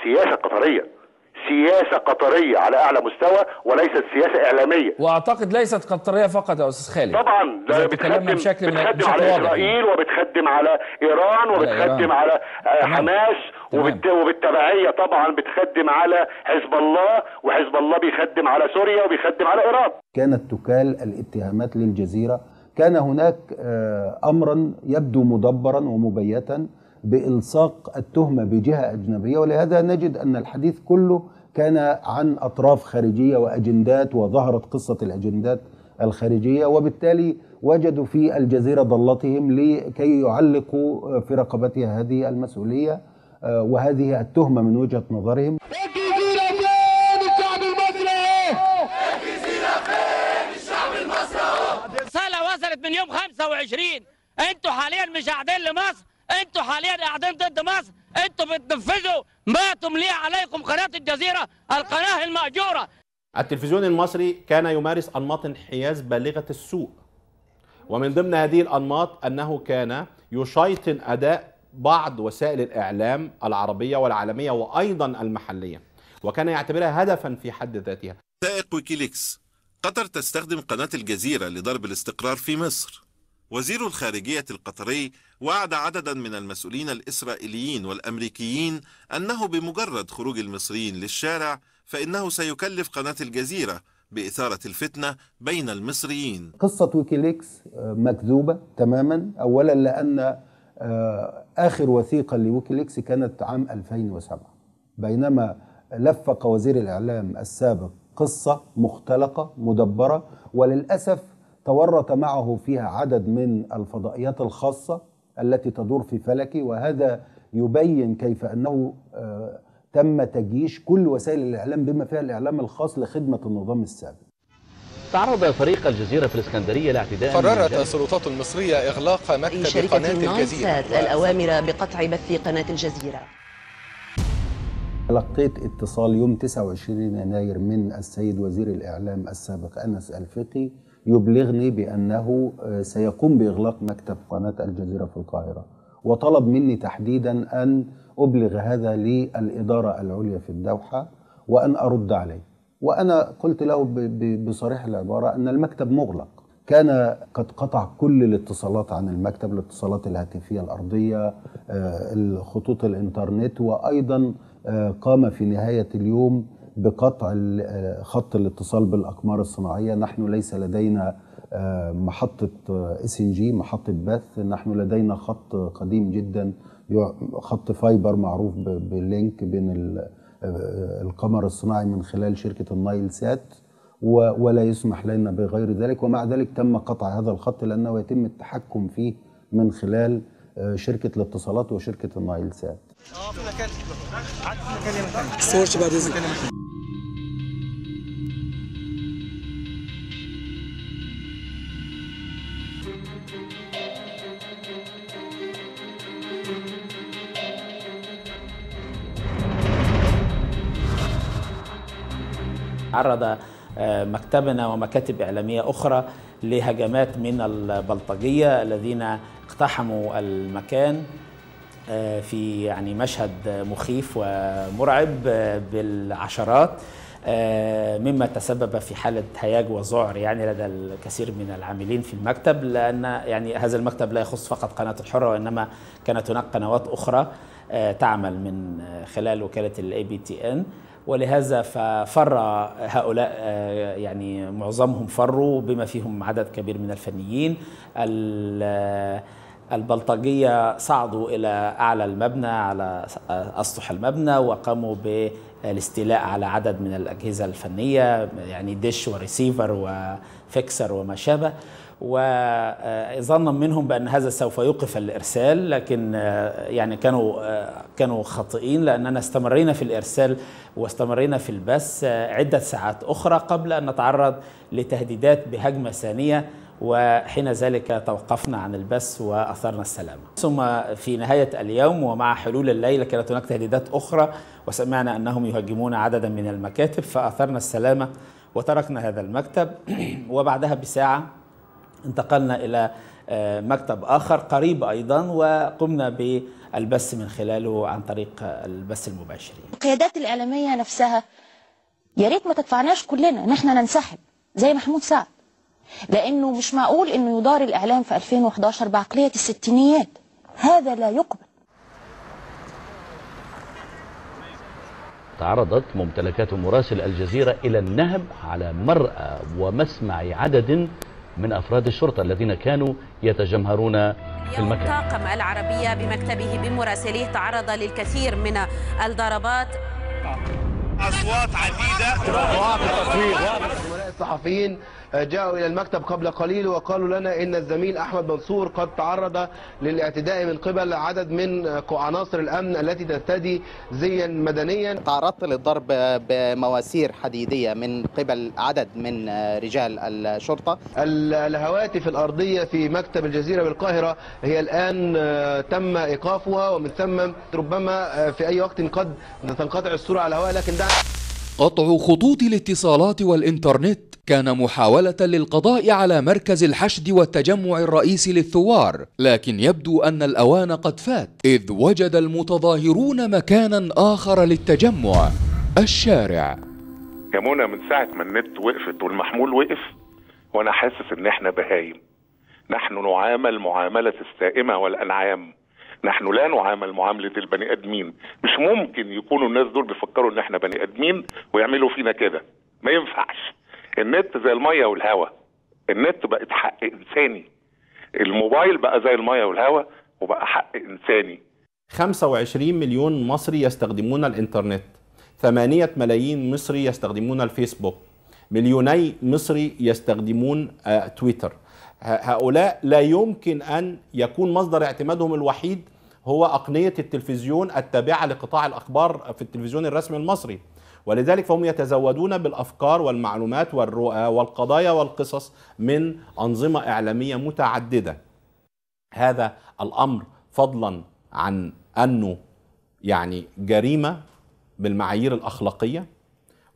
سياسة قطرية، سياسة قطرية على أعلى مستوى وليست سياسة إعلامية. وأعتقد ليست قطرية فقط يا أستاذ خالد. طبعا لا، بتخدم على إسرائيل وبتخدم على إيران وبتخدم على حماس وبالتبعية طبعا بتخدم على حزب الله، وحزب الله بيخدم على سوريا وبيخدم على إيران. كانت تكال الاتهامات للجزيرة. كان هناك أمرا يبدو مدبرا ومبيتا بإلصاق التهمة بجهة أجنبية، ولهذا نجد أن الحديث كله كان عن أطراف خارجية وأجندات، وظهرت قصة الأجندات الخارجية، وبالتالي وجدوا في الجزيرة ضلتهم لكي يعلقوا في رقبتها هذه المسؤولية وهذه التهمة من وجهة نظرهم. الجزيرة فين الشعب المصري اهو؟ الجزيرة فين الشعب المصري اهو؟ الرسالة وصلت من يوم 25. انتوا حاليا مش قاعدين لمصر، انتوا حاليا قاعدين ضد مصر، انتوا بتنفذوا ما تمليه عليكم قناة الجزيرة، القناة المأجورة. التلفزيون المصري كان يمارس أنماط انحياز بالغة السوء، ومن ضمن هذه الأنماط أنه كان يشيطن أداء بعض وسائل الإعلام العربية والعالمية وأيضا المحلية، وكان يعتبرها هدفا في حد ذاتها. وثائق ويكيليكس: قطر تستخدم قناة الجزيرة لضرب الاستقرار في مصر. وزير الخارجية القطري وعد عددا من المسؤولين الإسرائيليين والأمريكيين أنه بمجرد خروج المصريين للشارع فإنه سيكلف قناة الجزيرة بإثارة الفتنة بين المصريين. قصة ويكيليكس مكذوبة تماما. أولا لأن آخر وثيقة لويكيليكس كانت عام 2007، بينما لفق وزير الإعلام السابق قصة مختلقة مدبرة، وللأسف تورط معه فيها عدد من الفضائيات الخاصة التي تدور في فلكي، وهذا يبين كيف أنه تم تجيش كل وسائل الإعلام بما فيها الإعلام الخاص لخدمة النظام السابق. تعرض فريق الجزيرة في الإسكندرية لاعتداء. قررت السلطات المصرية إغلاق مكتب قناة الجزيرة. الأوامر بقطع بث قناة الجزيرة. تلقيت اتصال يوم 29 يناير من السيد وزير الإعلام السابق أنس الفقي يبلغني بأنه سيقوم بإغلاق مكتب قناة الجزيرة في القاهرة، وطلب مني تحديدا أن أبلغ هذا للإدارة العليا في الدوحة وأن أرد عليه. وأنا قلت له بصريح العبارة أن المكتب مغلق. كان قد قطع كل الاتصالات عن المكتب، الاتصالات الهاتفية الأرضية، الخطوط الإنترنت، وأيضا قام في نهاية اليوم بقطع خط الاتصال بالأقمار الصناعية. نحن ليس لدينا محطة SNG، محطة بث، نحن لدينا خط قديم جدا، خط fiber معروف بال link بين القمر الصناعي من خلال شركة النايل سات، ولا يسمح لنا بغير ذلك. ومع ذلك تم قطع هذا الخط لأنه يتم التحكم فيه من خلال شركة الاتصالات وشركة النايل سات. عرض مكتبنا ومكاتب إعلامية أخرى لهجمات من البلطجية الذين اقتحموا المكان في يعني مشهد مخيف ومرعب بالعشرات، مما تسبب في حالة هياج وذعر يعني لدى الكثير من العاملين في المكتب، لأن يعني هذا المكتب لا يخص فقط قناة الحرة، وإنما كانت هناك قنوات أخرى تعمل من خلال وكالة ال APTN، ولهذا ففر هؤلاء، يعني معظمهم فروا بما فيهم عدد كبير من الفنيين. البلطجية صعدوا إلى أعلى المبنى على أسطح المبنى وقاموا بالاستيلاء على عدد من الأجهزة الفنية، يعني دش و receiver و fixer وما شابه، وظنا منهم بأن هذا سوف يوقف الإرسال، لكن يعني كانوا خاطئين، لأننا استمرينا في الإرسال واستمرينا في البث عدة ساعات أخرى قبل أن نتعرض لتهديدات بهجمة ثانية، وحين ذلك توقفنا عن البث وأثرنا السلامة. ثم في نهاية اليوم ومع حلول الليل كانت هناك تهديدات أخرى، وسمعنا أنهم يهاجمون عددا من المكاتب، فأثرنا السلامة وتركنا هذا المكتب. وبعدها بساعة انتقلنا إلى مكتب آخر قريب أيضا، وقمنا بالبث من خلاله عن طريق البث المباشر. القيادات الإعلامية نفسها يا ريت ما تدفعناش كلنا إن احنا ننسحب زي محمود سعد، لأنه مش معقول إنه يدار الإعلام في 2011 بعقلية الستينيات، هذا لا يقبل. تعرضت ممتلكات مراسل الجزيرة إلى النهب على مرأى ومسمع عدد من أفراد الشرطة الذين كانوا يتجمهرون في المكان. طاقم العربية بمكتبه بمراسليه تعرض للكثير من الضربات. أصوات عديدة. زملاء الصحفيين جاءوا إلى المكتب قبل قليل وقالوا لنا إن الزميل أحمد منصور قد تعرض للاعتداء من قبل عدد من عناصر الأمن التي ترتدي زيا مدنيا. تعرضت للضرب بمواسير حديدية من قبل عدد من رجال الشرطة. الهواتف الأرضية في مكتب الجزيرة بالقاهرة هي الآن تم إيقافها، ومن ثم ربما في أي وقت قد تنقطع الصورة على الهواء، لكن ده قطع خطوط الاتصالات والإنترنت كان محاولة للقضاء على مركز الحشد والتجمع الرئيسي للثوار، لكن يبدو أن الأوان قد فات، إذ وجد المتظاهرون مكانا آخر للتجمع، الشارع. يا منى، من ساعة ما النت وقفت والمحمول وقف وأنا حاسس إن إحنا بهايم. نحن نعامل معاملة السائمة والأنعام، نحن لا نعامل معاملة البني آدمين. مش ممكن يكونوا الناس دول بيفكروا إن إحنا بني آدمين ويعملوا فينا كده، ما ينفعش. النت زي المية والهواء، النت بقت حق إنساني، الموبايل بقى زي المية والهواء وبقى حق إنساني. 25 مليون مصري يستخدمون الإنترنت، 8 ملايين مصري يستخدمون الفيسبوك، 2 مليون مصري يستخدمون تويتر. هؤلاء لا يمكن أن يكون مصدر اعتمادهم الوحيد هو أقنية التلفزيون التابعة لقطاع الأخبار في التلفزيون الرسمي المصري، ولذلك فهم يتزودون بالأفكار والمعلومات والرؤى والقضايا والقصص من أنظمة إعلامية متعددة. هذا الأمر فضلا عن أنه يعني جريمة بالمعايير الأخلاقية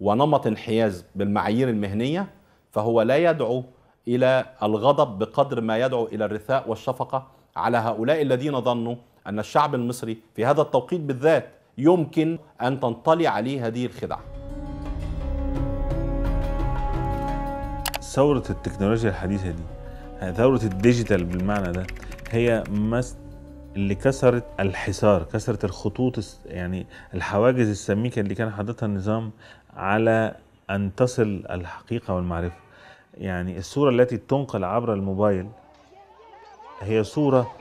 ونمط انحياز بالمعايير المهنية، فهو لا يدعو إلى الغضب بقدر ما يدعو إلى الرثاء والشفقة على هؤلاء الذين ظنوا أن الشعب المصري في هذا التوقيت بالذات يمكن أن تنطلي عليه هذه الخدعة. ثورة التكنولوجيا الحديثة دي، ثورة ال digital بالمعنى ده، هي ما اللي كسرت الحصار، كسرت الخطوط، يعني الحواجز السميكة اللي كان حاططها النظام على أن تصل الحقيقة والمعرفة. يعني الصورة التي تنقل عبر الموبايل هي صورة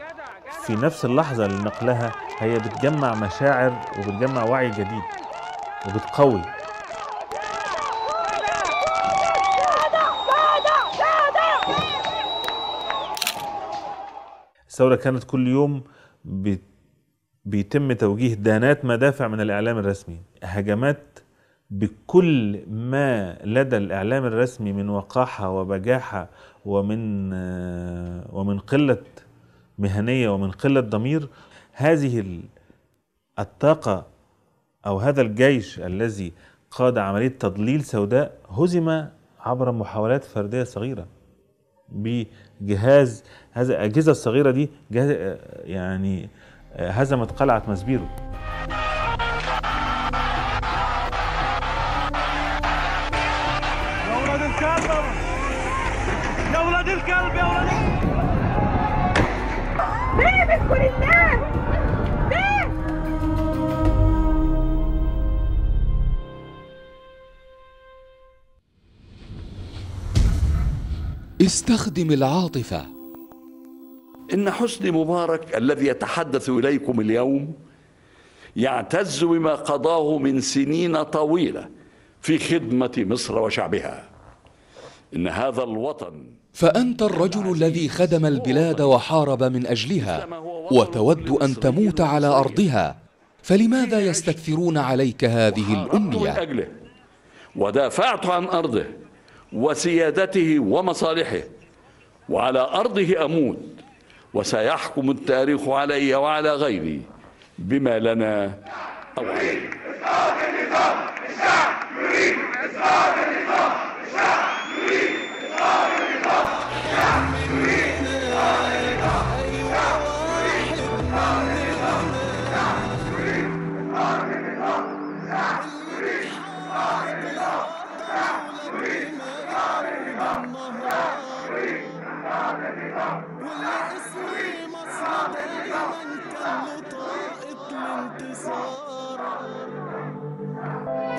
في نفس اللحظة اللي نقلها هي بتجمع مشاعر وبتجمع وعي جديد وبتقوي. الثورة كانت كل يوم بيتم توجيه دانات مدافع من الإعلام الرسمي، هجمات بكل ما لدى الإعلام الرسمي من وقاحة وبجاحة ومن قلة مهنية ومن قلة ضمير. هذه الطاقة أو هذا الجيش الذي قاد عملية تضليل سوداء هزم عبر محاولات فردية صغيرة بجهاز، هذا الأجهزة الصغيرة دي جهاز يعني هزمت قلعة ماسبيرو. يا ولاد الكلب، يا ولاد الكلب، يا ولاد الكلب، ليه بتكون الناس؟ ليه؟ استخدم العاطفة. إن حسني مبارك الذي يتحدث إليكم اليوم يعتز بما قضاه من سنين طويلة في خدمة مصر وشعبها. إن هذا الوطن، فأنت الرجل الذي خدم البلاد وحارب من أجلها وتود أن تموت على أرضها، فلماذا يستكثرون عليك هذه الأمنية؟ من أجله ودافعت عن أرضه وسيادته ومصالحه، وعلى أرضه أموت، وسيحكم التاريخ علي وعلى غيري بما لنا أو علينا.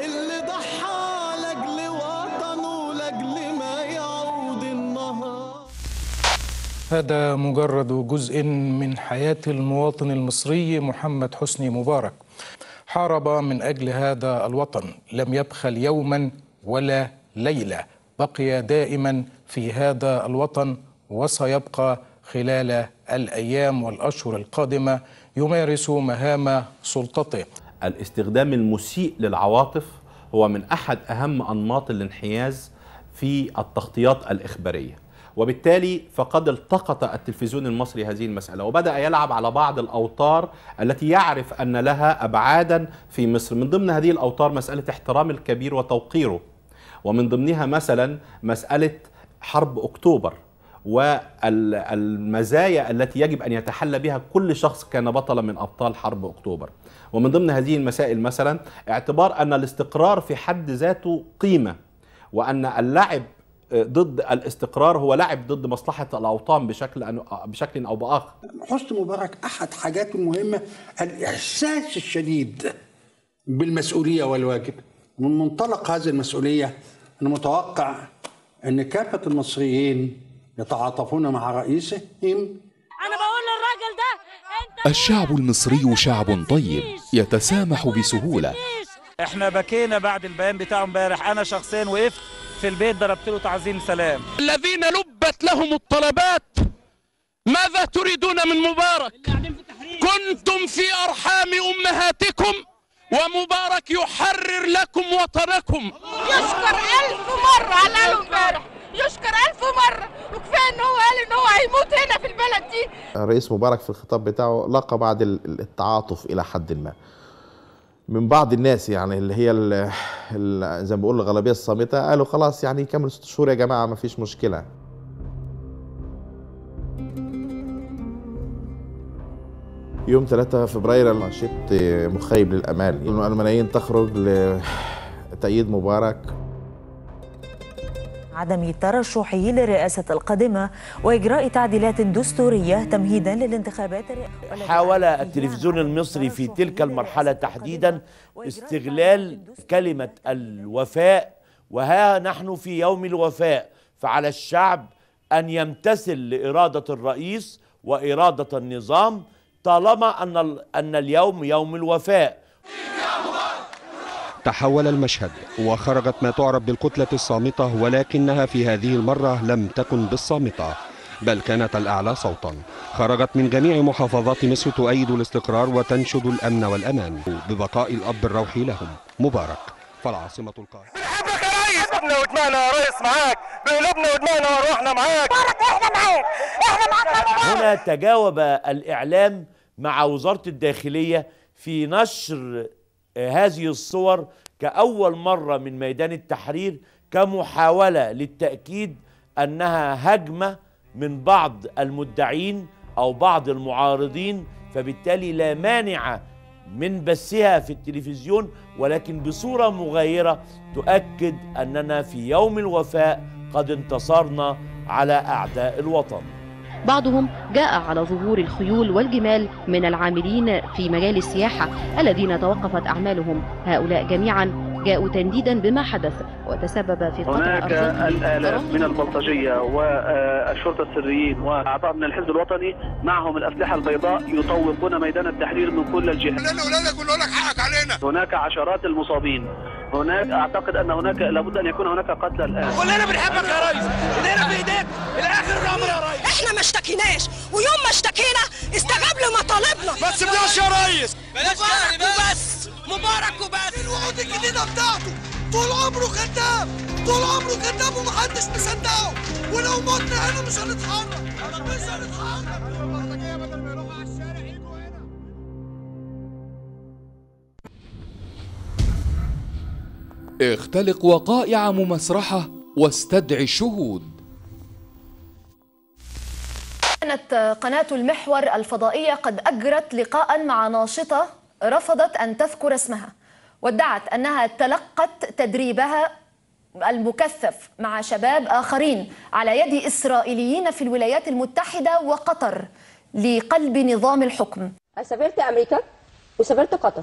اللي ضحى لاجل وطنه لاجل ما يعود النهار. هذا مجرد جزء من حياة المواطن المصري محمد حسني مبارك. حارب من أجل هذا الوطن، لم يبخل يوما ولا ليلة، بقي دائما في هذا الوطن وسيبقى خلال الأيام والأشهر القادمة يمارس مهام سلطته. الاستخدام المسيء للعواطف هو من أحد أهم أنماط الانحياز في التغطيات الإخبارية، وبالتالي فقد التقط التلفزيون المصري هذه المسألة وبدأ يلعب على بعض الأوتار التي يعرف أن لها أبعادا في مصر. من ضمن هذه الأوتار مسألة احترام الكبير وتوقيره، ومن ضمنها مثلا مسألة حرب أكتوبر والمزايا التي يجب أن يتحلى بها كل شخص كان بطلا من أبطال حرب أكتوبر. ومن ضمن هذه المسائل مثلا اعتبار أن الاستقرار في حد ذاته قيمة، وأن اللعب ضد الاستقرار هو لعب ضد مصلحة الأوطان بشكل أو بآخر. حسني مبارك أحد حاجاته المهمة الإحساس الشديد بالمسؤولية والواجب. من منطلق هذه المسؤولية أنا متوقع أن كافة المصريين يتعاطفون مع رئيسهم. أنا بقول للراجل ده أنت. الشعب المصري شعب طيب يتسامح بسهولة. احنا بكينا بعد البيان بتاعه امبارح، أنا شخصيا وقفت في البيت ضربت له تعظيم سلام. الذين لبت لهم الطلبات، ماذا تريدون من مبارك؟ كنتم في أرحام أمهاتكم ومبارك يحرر لكم وطنكم. يشكر 1000 مرة على قاله امبارح، يشكر 1000 مرة، وكفاية ان هو قال ان هو هيموت هنا في البلد دي. الرئيس مبارك في الخطاب بتاعه لقى بعض التعاطف إلى حد ما من بعض الناس، يعني اللي هي زي ما بقول الغالبية الصامتة، قالوا خلاص يعني يكمل 6 شهور يا جماعة ما فيش مشكلة. يوم 3 فبراير مانشيت مخيب للأمال، الملايين تخرج لتأييد مبارك. على عدم ترشحه للرئاسة القادمة وإجراء تعديلات دستورية تمهيدا للانتخابات. حاول التلفزيون المصري في تلك المرحلة تحديدا استغلال كلمة الوفاء، وها نحن في يوم الوفاء، فعلى الشعب أن يمتثل لإرادة الرئيس وإرادة النظام طالما أن اليوم يوم الوفاء. تحول المشهد وخرجت ما تعرف بالكتلة الصامتة، ولكنها في هذه المرة لم تكن بالصامتة بل كانت الأعلى صوتا. خرجت من جميع محافظات مصر تؤيد الاستقرار وتنشد الأمن والأمان ببقاء الأب الروحي لهم مبارك. فالعاصمة القاهرة. بنحبك يا ريس، قلوبنا ودماغنا يا ريس معاك، بقلوبنا ودماغنا وروحنا معاك، مبارك احنا معاك، احنا معاك يا مبارك. هنا تجاوب الإعلام مع وزارة الداخلية في نشر هذه الصور كأول مرة من ميدان التحرير، كمحاولة للتأكيد أنها هجمة من بعض المدعين أو بعض المعارضين، فبالتالي لا مانع من بثها في التلفزيون، ولكن بصورة مغايرة تؤكد أننا في يوم الوفاء قد انتصرنا على أعداء الوطن. بعضهم جاء على ظهور الخيول والجمال من العاملين في مجال السياحة الذين توقفت أعمالهم. هؤلاء جميعا جاءوا تنديدا بما حدث وتسبب في قطع هناك الآلاف من البلطجية والشرطة السريين وأعضاء من الحزب الوطني معهم الأسلحة البيضاء يطوقون ميدان التحرير من كل الجهات. لا حقك علينا. هناك عشرات المصابين، هناك أعتقد أن هناك لابد أن يكون هناك قتلى الآن. كلنا بنحبك يا ريس، ايدينا في ايديك الآخر الأمر يا ريس. احنا ما اشتكيناش، ويوم ما اشتكينا استجاب لمطالبنا. بس بلاش يا ريس، مبارك وبس، مبارك وبس. الوعود الجديدة بتاعته طول عمره كذاب، طول عمره كذاب ومحدش مصدقه، ولو متنا هنا مش هنتحرك، مش هنتحرك. اختلق وقائع ممسرحة واستدعي الشهود. كانت قناة المحور الفضائية قد أجرت لقاء مع ناشطة رفضت أن تذكر اسمها، وادعت أنها تلقت تدريبها المكثف مع شباب آخرين على يد إسرائيليين في الولايات المتحدة وقطر لقلب نظام الحكم. سافرت أمريكا وسافرت قطر،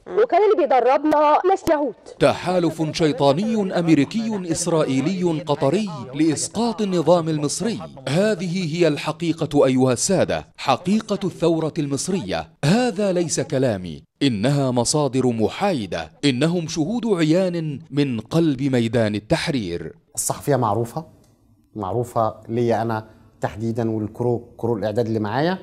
وكان اللي بيدربنا ناس يهود. تحالف شيطاني أمريكي إسرائيلي قطري لإسقاط النظام المصري. هذه هي الحقيقة أيها السادة، حقيقة الثورة المصرية. هذا ليس كلامي، إنها مصادر محايدة، إنهم شهود عيان من قلب ميدان التحرير. الصحفية معروفة، معروفة لي أنا تحديدا وال crew، crew الإعداد اللي معايا،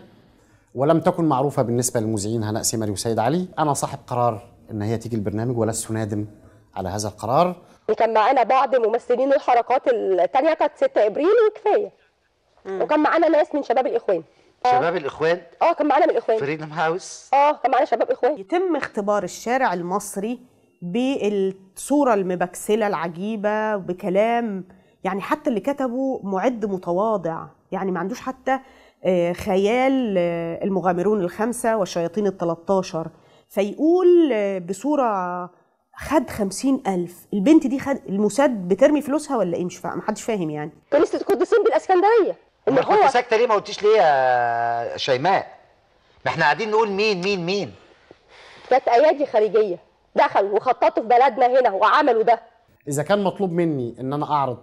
ولم تكن معروفة بالنسبة للمذيعين هناء سمري وسيد علي. أنا صاحب قرار إن هي تيجي البرنامج ولست نادم على هذا القرار. كان معانا بعض ممثلين الحركات الثانية، كانت 6 إبريل وكفاية، وكان معانا ناس من شباب الإخوان. شباب الإخوان؟ كان معانا من الإخوان. Freedom House؟ كان معانا شباب إخوان. يتم اختبار الشارع المصري بالصورة المبكسلة العجيبة بكلام، يعني حتى اللي كتبه معد متواضع، يعني ما عندوش حتى خيال المغامرون الخمسة والشياطين 13، فيقول بصورة خد 50,000. البنت دي خد الموساد بترمي فلوسها ولا ايه؟ مش فاهم، محدش فاهم يعني. كنيسة القديسين بالاسكندرية. امال كنت ساكتة ليه؟ ما قلتيش ليه يا شيماء؟ ما احنا قاعدين نقول مين مين مين. كانت ايادي خارجية دخلوا وخططوا في بلدنا هنا وعملوا ده. إذا كان مطلوب مني إن أنا أعرض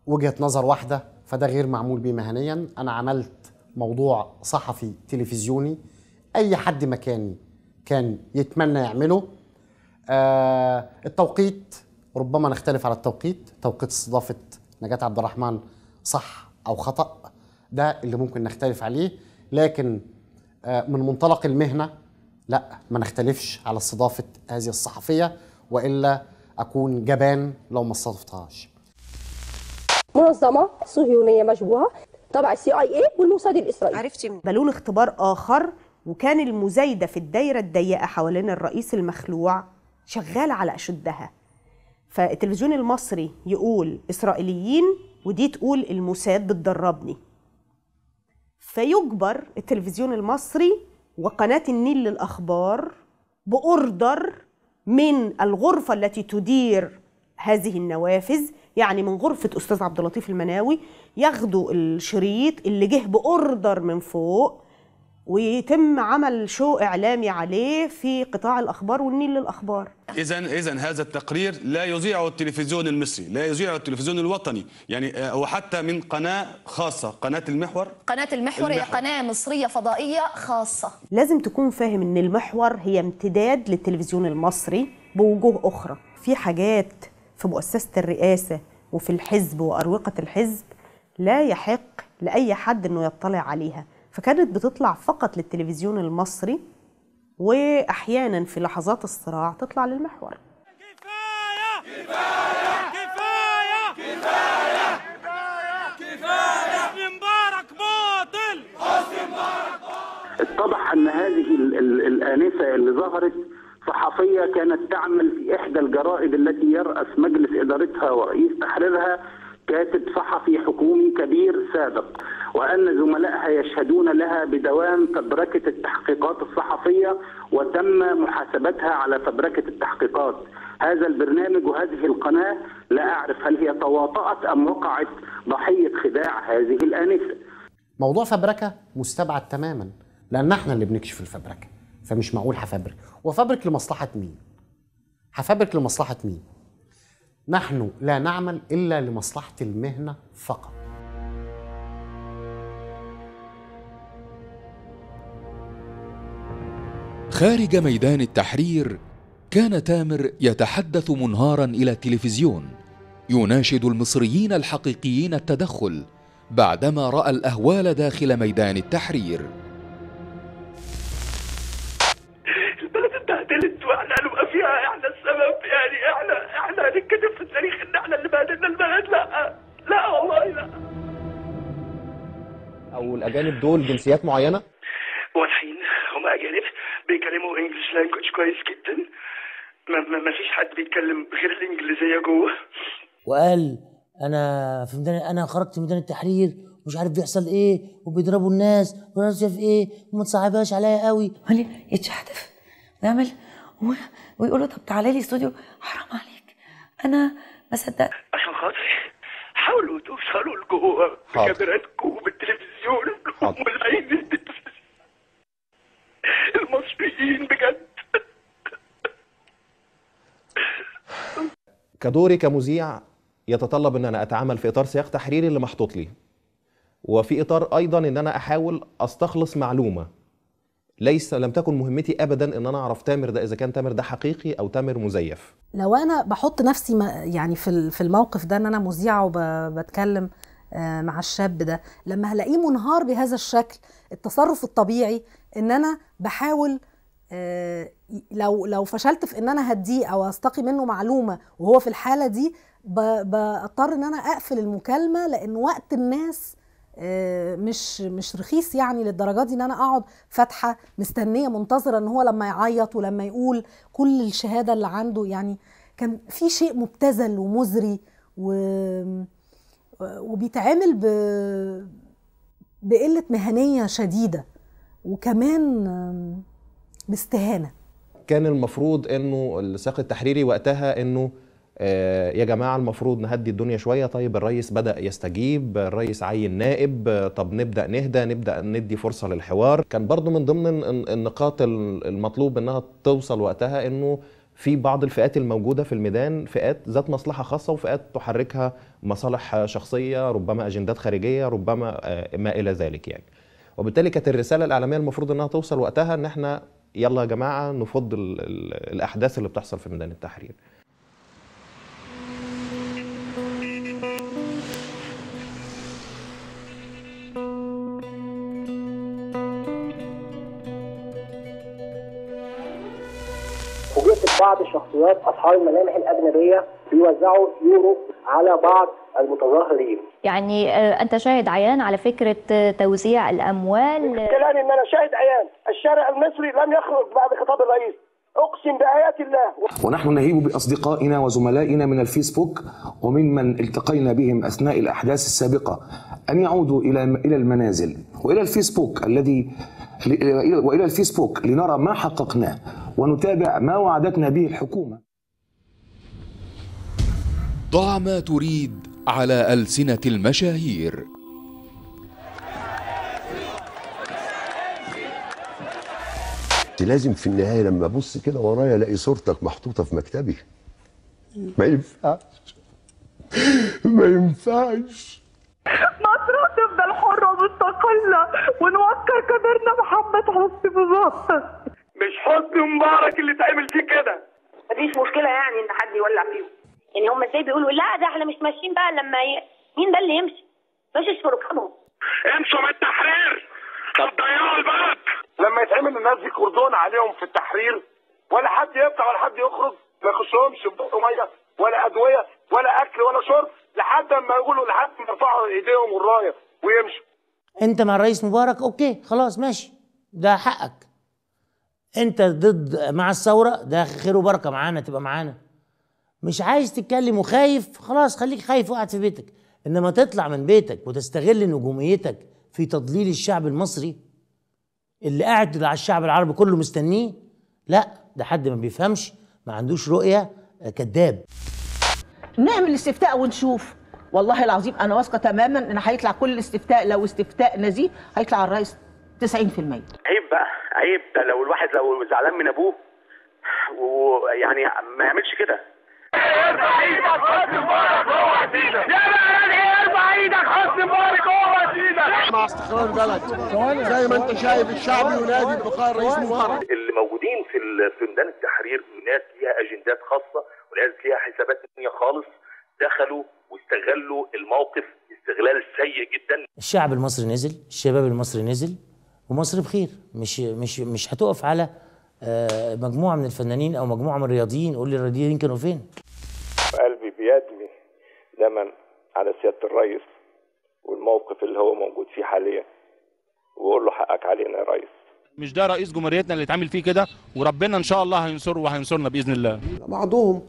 وجهة نظر واحدة فده غير معمول بيه مهنيا. أنا عملت موضوع صحفي تلفزيوني أي حد مكاني كان يتمنى يعمله. التوقيت ربما نختلف على التوقيت، توقيت استضافة نجاة عبد الرحمن صح أو خطأ، ده اللي ممكن نختلف عليه، لكن من منطلق المهنة لا ما نختلفش على استضافة هذه الصحفية، وإلا أكون جبان لو ما استضفتهاش. منظمة صهيونية مشبوهة تبع CIA والموساد الإسرائيلي. عرفتي بالون اختبار آخر، وكان المزايدة في الدايرة الضيقة حوالين الرئيس المخلوع شغالة على أشدها. فالتلفزيون المصري يقول إسرائيليين، ودي تقول الموساد بتدربني. فيجبر التلفزيون المصري وقناة النيل للأخبار بأوردر من الغرفة التي تدير هذه النوافذ يعني من غرفة أستاذ عبد اللطيف المناوي ياخدوا الشريط اللي جه ب order من فوق ويتم عمل show إعلامي عليه في قطاع الأخبار والنيل للأخبار. إذا هذا التقرير لا يذيعه التلفزيون المصري، لا يذيعه التلفزيون الوطني، يعني وحتى من قناة خاصة، قناة المحور. قناة المحور هي قناة مصرية فضائية خاصة. لازم تكون فاهم إن المحور هي امتداد للتلفزيون المصري بوجوه أخرى. في حاجات في مؤسسة الرئاسة وفي الحزب وأروقة الحزب لا يحق لأي حد إنه يطلع عليها، فكانت بتطلع فقط للتلفزيون المصري، وأحيانا في لحظات الصراع تطلع للمحور. كفاية كفاية كفاية كفاية كفاية حسني مبارك باطل، حسني مبارك باطل. اتضح أن هذه الآنسة اللي ظهرت صحفية كانت تعمل في إحدى الجرائد التي يرأس مجلس إدارتها ورئيس تحريرها كاتب صحفي حكومي كبير سابق، وأن زملائها يشهدون لها بدوام فبركة التحقيقات الصحفية وتم محاسبتها على فبركة التحقيقات. هذا البرنامج وهذه القناة لا أعرف هل هي تواطأت أم وقعت ضحية خداع هذه الآنسة. موضوع فبركة مستبعد تماما، لأن احنا اللي بنكشف الفبركة، فمش معقول هفبرك. وفبرك لمصلحة مين؟ هفبرك لمصلحة مين؟ نحن لا نعمل إلا لمصلحة المهنة فقط. خارج ميدان التحرير كان تامر يتحدث منهارا إلى التلفزيون، يناشد المصريين الحقيقيين التدخل بعدما رأى الأهوال داخل ميدان التحرير. البلد اتبهدلت واحنا هنبقى فيها، احنا السبب، يعني احنا هنتكتب في التاريخ ان احنا اللي بهدلنا البلد. لا لا والله لا. او الاجانب دول جنسيات معينة؟ واضحين هم اجانب بيتكلموا English language كويس جدا، ما فيش حد بيتكلم غير الانجليزية جوه. وقال انا في ميدان، انا خرجت من ميدان التحرير ومش عارف بيحصل ايه وبيضربوا الناس والناس شايف ايه وما تصعبهاش عليا قوي. قال لي يتشحتف ويعمل ويقول له طب تعالى لي استوديو، حرام عليك انا ما صدقت. عشان خاطري حاولوا توصلوا لجوه بكاميراتكم وبالتلفزيون والعين المصريين بجد. كدوري كمذيع يتطلب ان انا اتعامل في اطار سياق تحريري اللي محطوط لي، وفي اطار ايضا ان انا احاول استخلص معلومة. لم تكن مهمتي ابدا ان انا اعرف تامر ده اذا كان تامر ده حقيقي او تامر مزيف. لو انا بحط نفسي يعني في الموقف ده ان انا مذيعه وبتكلم مع الشاب ده، لما هلاقيه منهار بهذا الشكل، التصرف الطبيعي ان انا بحاول لو فشلت في ان انا هديه او استقي منه معلومة وهو في الحالة دي، بضطر ان انا اقفل المكالمة، لان وقت الناس مش رخيص يعني للدرجة دي ان انا اقعد فاتحة مستنيه منتظره ان هو لما يعيط ولما يقول كل الشهادة اللي عنده. يعني كان في شيء مبتذل ومزري وبيتعامل بقلة مهنية شديدة وكمان باستهانه. كان المفروض انه السياق التحريري وقتها انه يا جماعة المفروض نهدي الدنيا شوية، طيب الرئيس بدأ يستجيب، الرئيس عين نائب، طب نبدأ نهدى، نبدأ ندي فرصة للحوار. كان برضو من ضمن النقاط المطلوب انها توصل وقتها انه في بعض الفئات الموجودة في الميدان فئات ذات مصلحة خاصة وفئات تحركها مصالح شخصية، ربما أجندات خارجية، ربما ما إلى ذلك يعني. وبالتالي كانت الرسالة الإعلامية المفروض انها توصل وقتها ان احنا يلا يا جماعة نفض الأحداث اللي بتحصل في ميدان التحرير. فوجئت ببعض الشخصيات اصحاب الملامح الاجنبية بيوزعوا يورو على بعض المتظاهرين. يعني انت شاهد عيان على فكرة توزيع الاموال. كلامي ان انا شاهد عيان، الشارع المصري لم يخرج بعد خطاب الرئيس، اقسم بايات الله. ونحن نهيب باصدقائنا وزملائنا من الفيسبوك وممن التقينا بهم اثناء الاحداث السابقة ان يعودوا الى المنازل والى الفيسبوك والى الفيسبوك لنرى ما حققناه ونتابع ما وعدتنا به الحكومة. ضع ما تريد على ألسنة المشاهير. لازم في النهاية لما أبص كده ورايا ألاقي صورتك محطوطة في مكتبي. ما ينفعش، ما ينفعش. مصر هتفضل حرة ومستقلة ونوقر كبيرنا محمد حسني مبارك. مش حسني مبارك اللي اتعمل فيه كده. مفيش مشكلة يعني إن حد يولع فيهم. يعني هم ازاي بيقولوا لا ده احنا مش ماشيين بقى لما مين ده اللي يمشي؟ ماشيش في ركابهم. امشوا من التحرير، طب ضيعوا البلد. لما يتعمل الناس دي كردون عليهم في التحرير، ولا حد يطلع ولا حد يخرج، ما يخشهمش مية ولا ادوية ولا اكل ولا شرب لحد ما يقولوا، لحد ما يرفعوا ايديهم والرايه ويمشوا. انت مع الرئيس مبارك okay خلاص ماشي، ده حقك. انت ضد مع الثورة، ده خير وبركة معانا، تبقى معانا. مش عايز تتكلم وخايف، خلاص خليك خايف وقاعد في بيتك. انما تطلع من بيتك وتستغل نجوميتك في تضليل الشعب المصري اللي قاعد على الشعب العربي كله مستنيه، لا ده حد ما بيفهمش، ما عندوش رؤية، كذاب. نعمل استفتاء ونشوف. والله العظيم انا واثقة تماما ان هيطلع كل استفتاء، لو استفتاء نزيه هيطلع على الرئيس 90%. عيب بقى، عيب ده. لو الواحد لو زعلان من ابوه ويعني ما يعملش كده. ارفع ايدك حسني مبارك هو سيدك. يا بلد ارفع ايدك حسني مبارك هو سيدك. مع استقرار البلد زي ما انت شايف الشعب ينادي ببقاء الرئيس مبارك. اللي موجودين في ميدان التحرير ناس ليها اجندات خاصة وناس ليها حسابات ثانية خالص، دخلوا واستغلوا الموقف استغلال سيء جدا. الشعب المصري نزل، الشباب المصري نزل، ومصر بخير. مش مش مش هتقف على مجموعة من الفنانين او مجموعة من الرياضيين. قول لي الرياضيين كانوا فين؟ قلبي بيدمي دما على سيادة الرئيس والموقف اللي هو موجود فيه حاليا، وبقول له حقك علينا يا ريس. مش ده رئيس جمهوريتنا اللي اتعامل فيه كده، وربنا ان شاء الله هينصره وهينصرنا باذن الله. بعضهم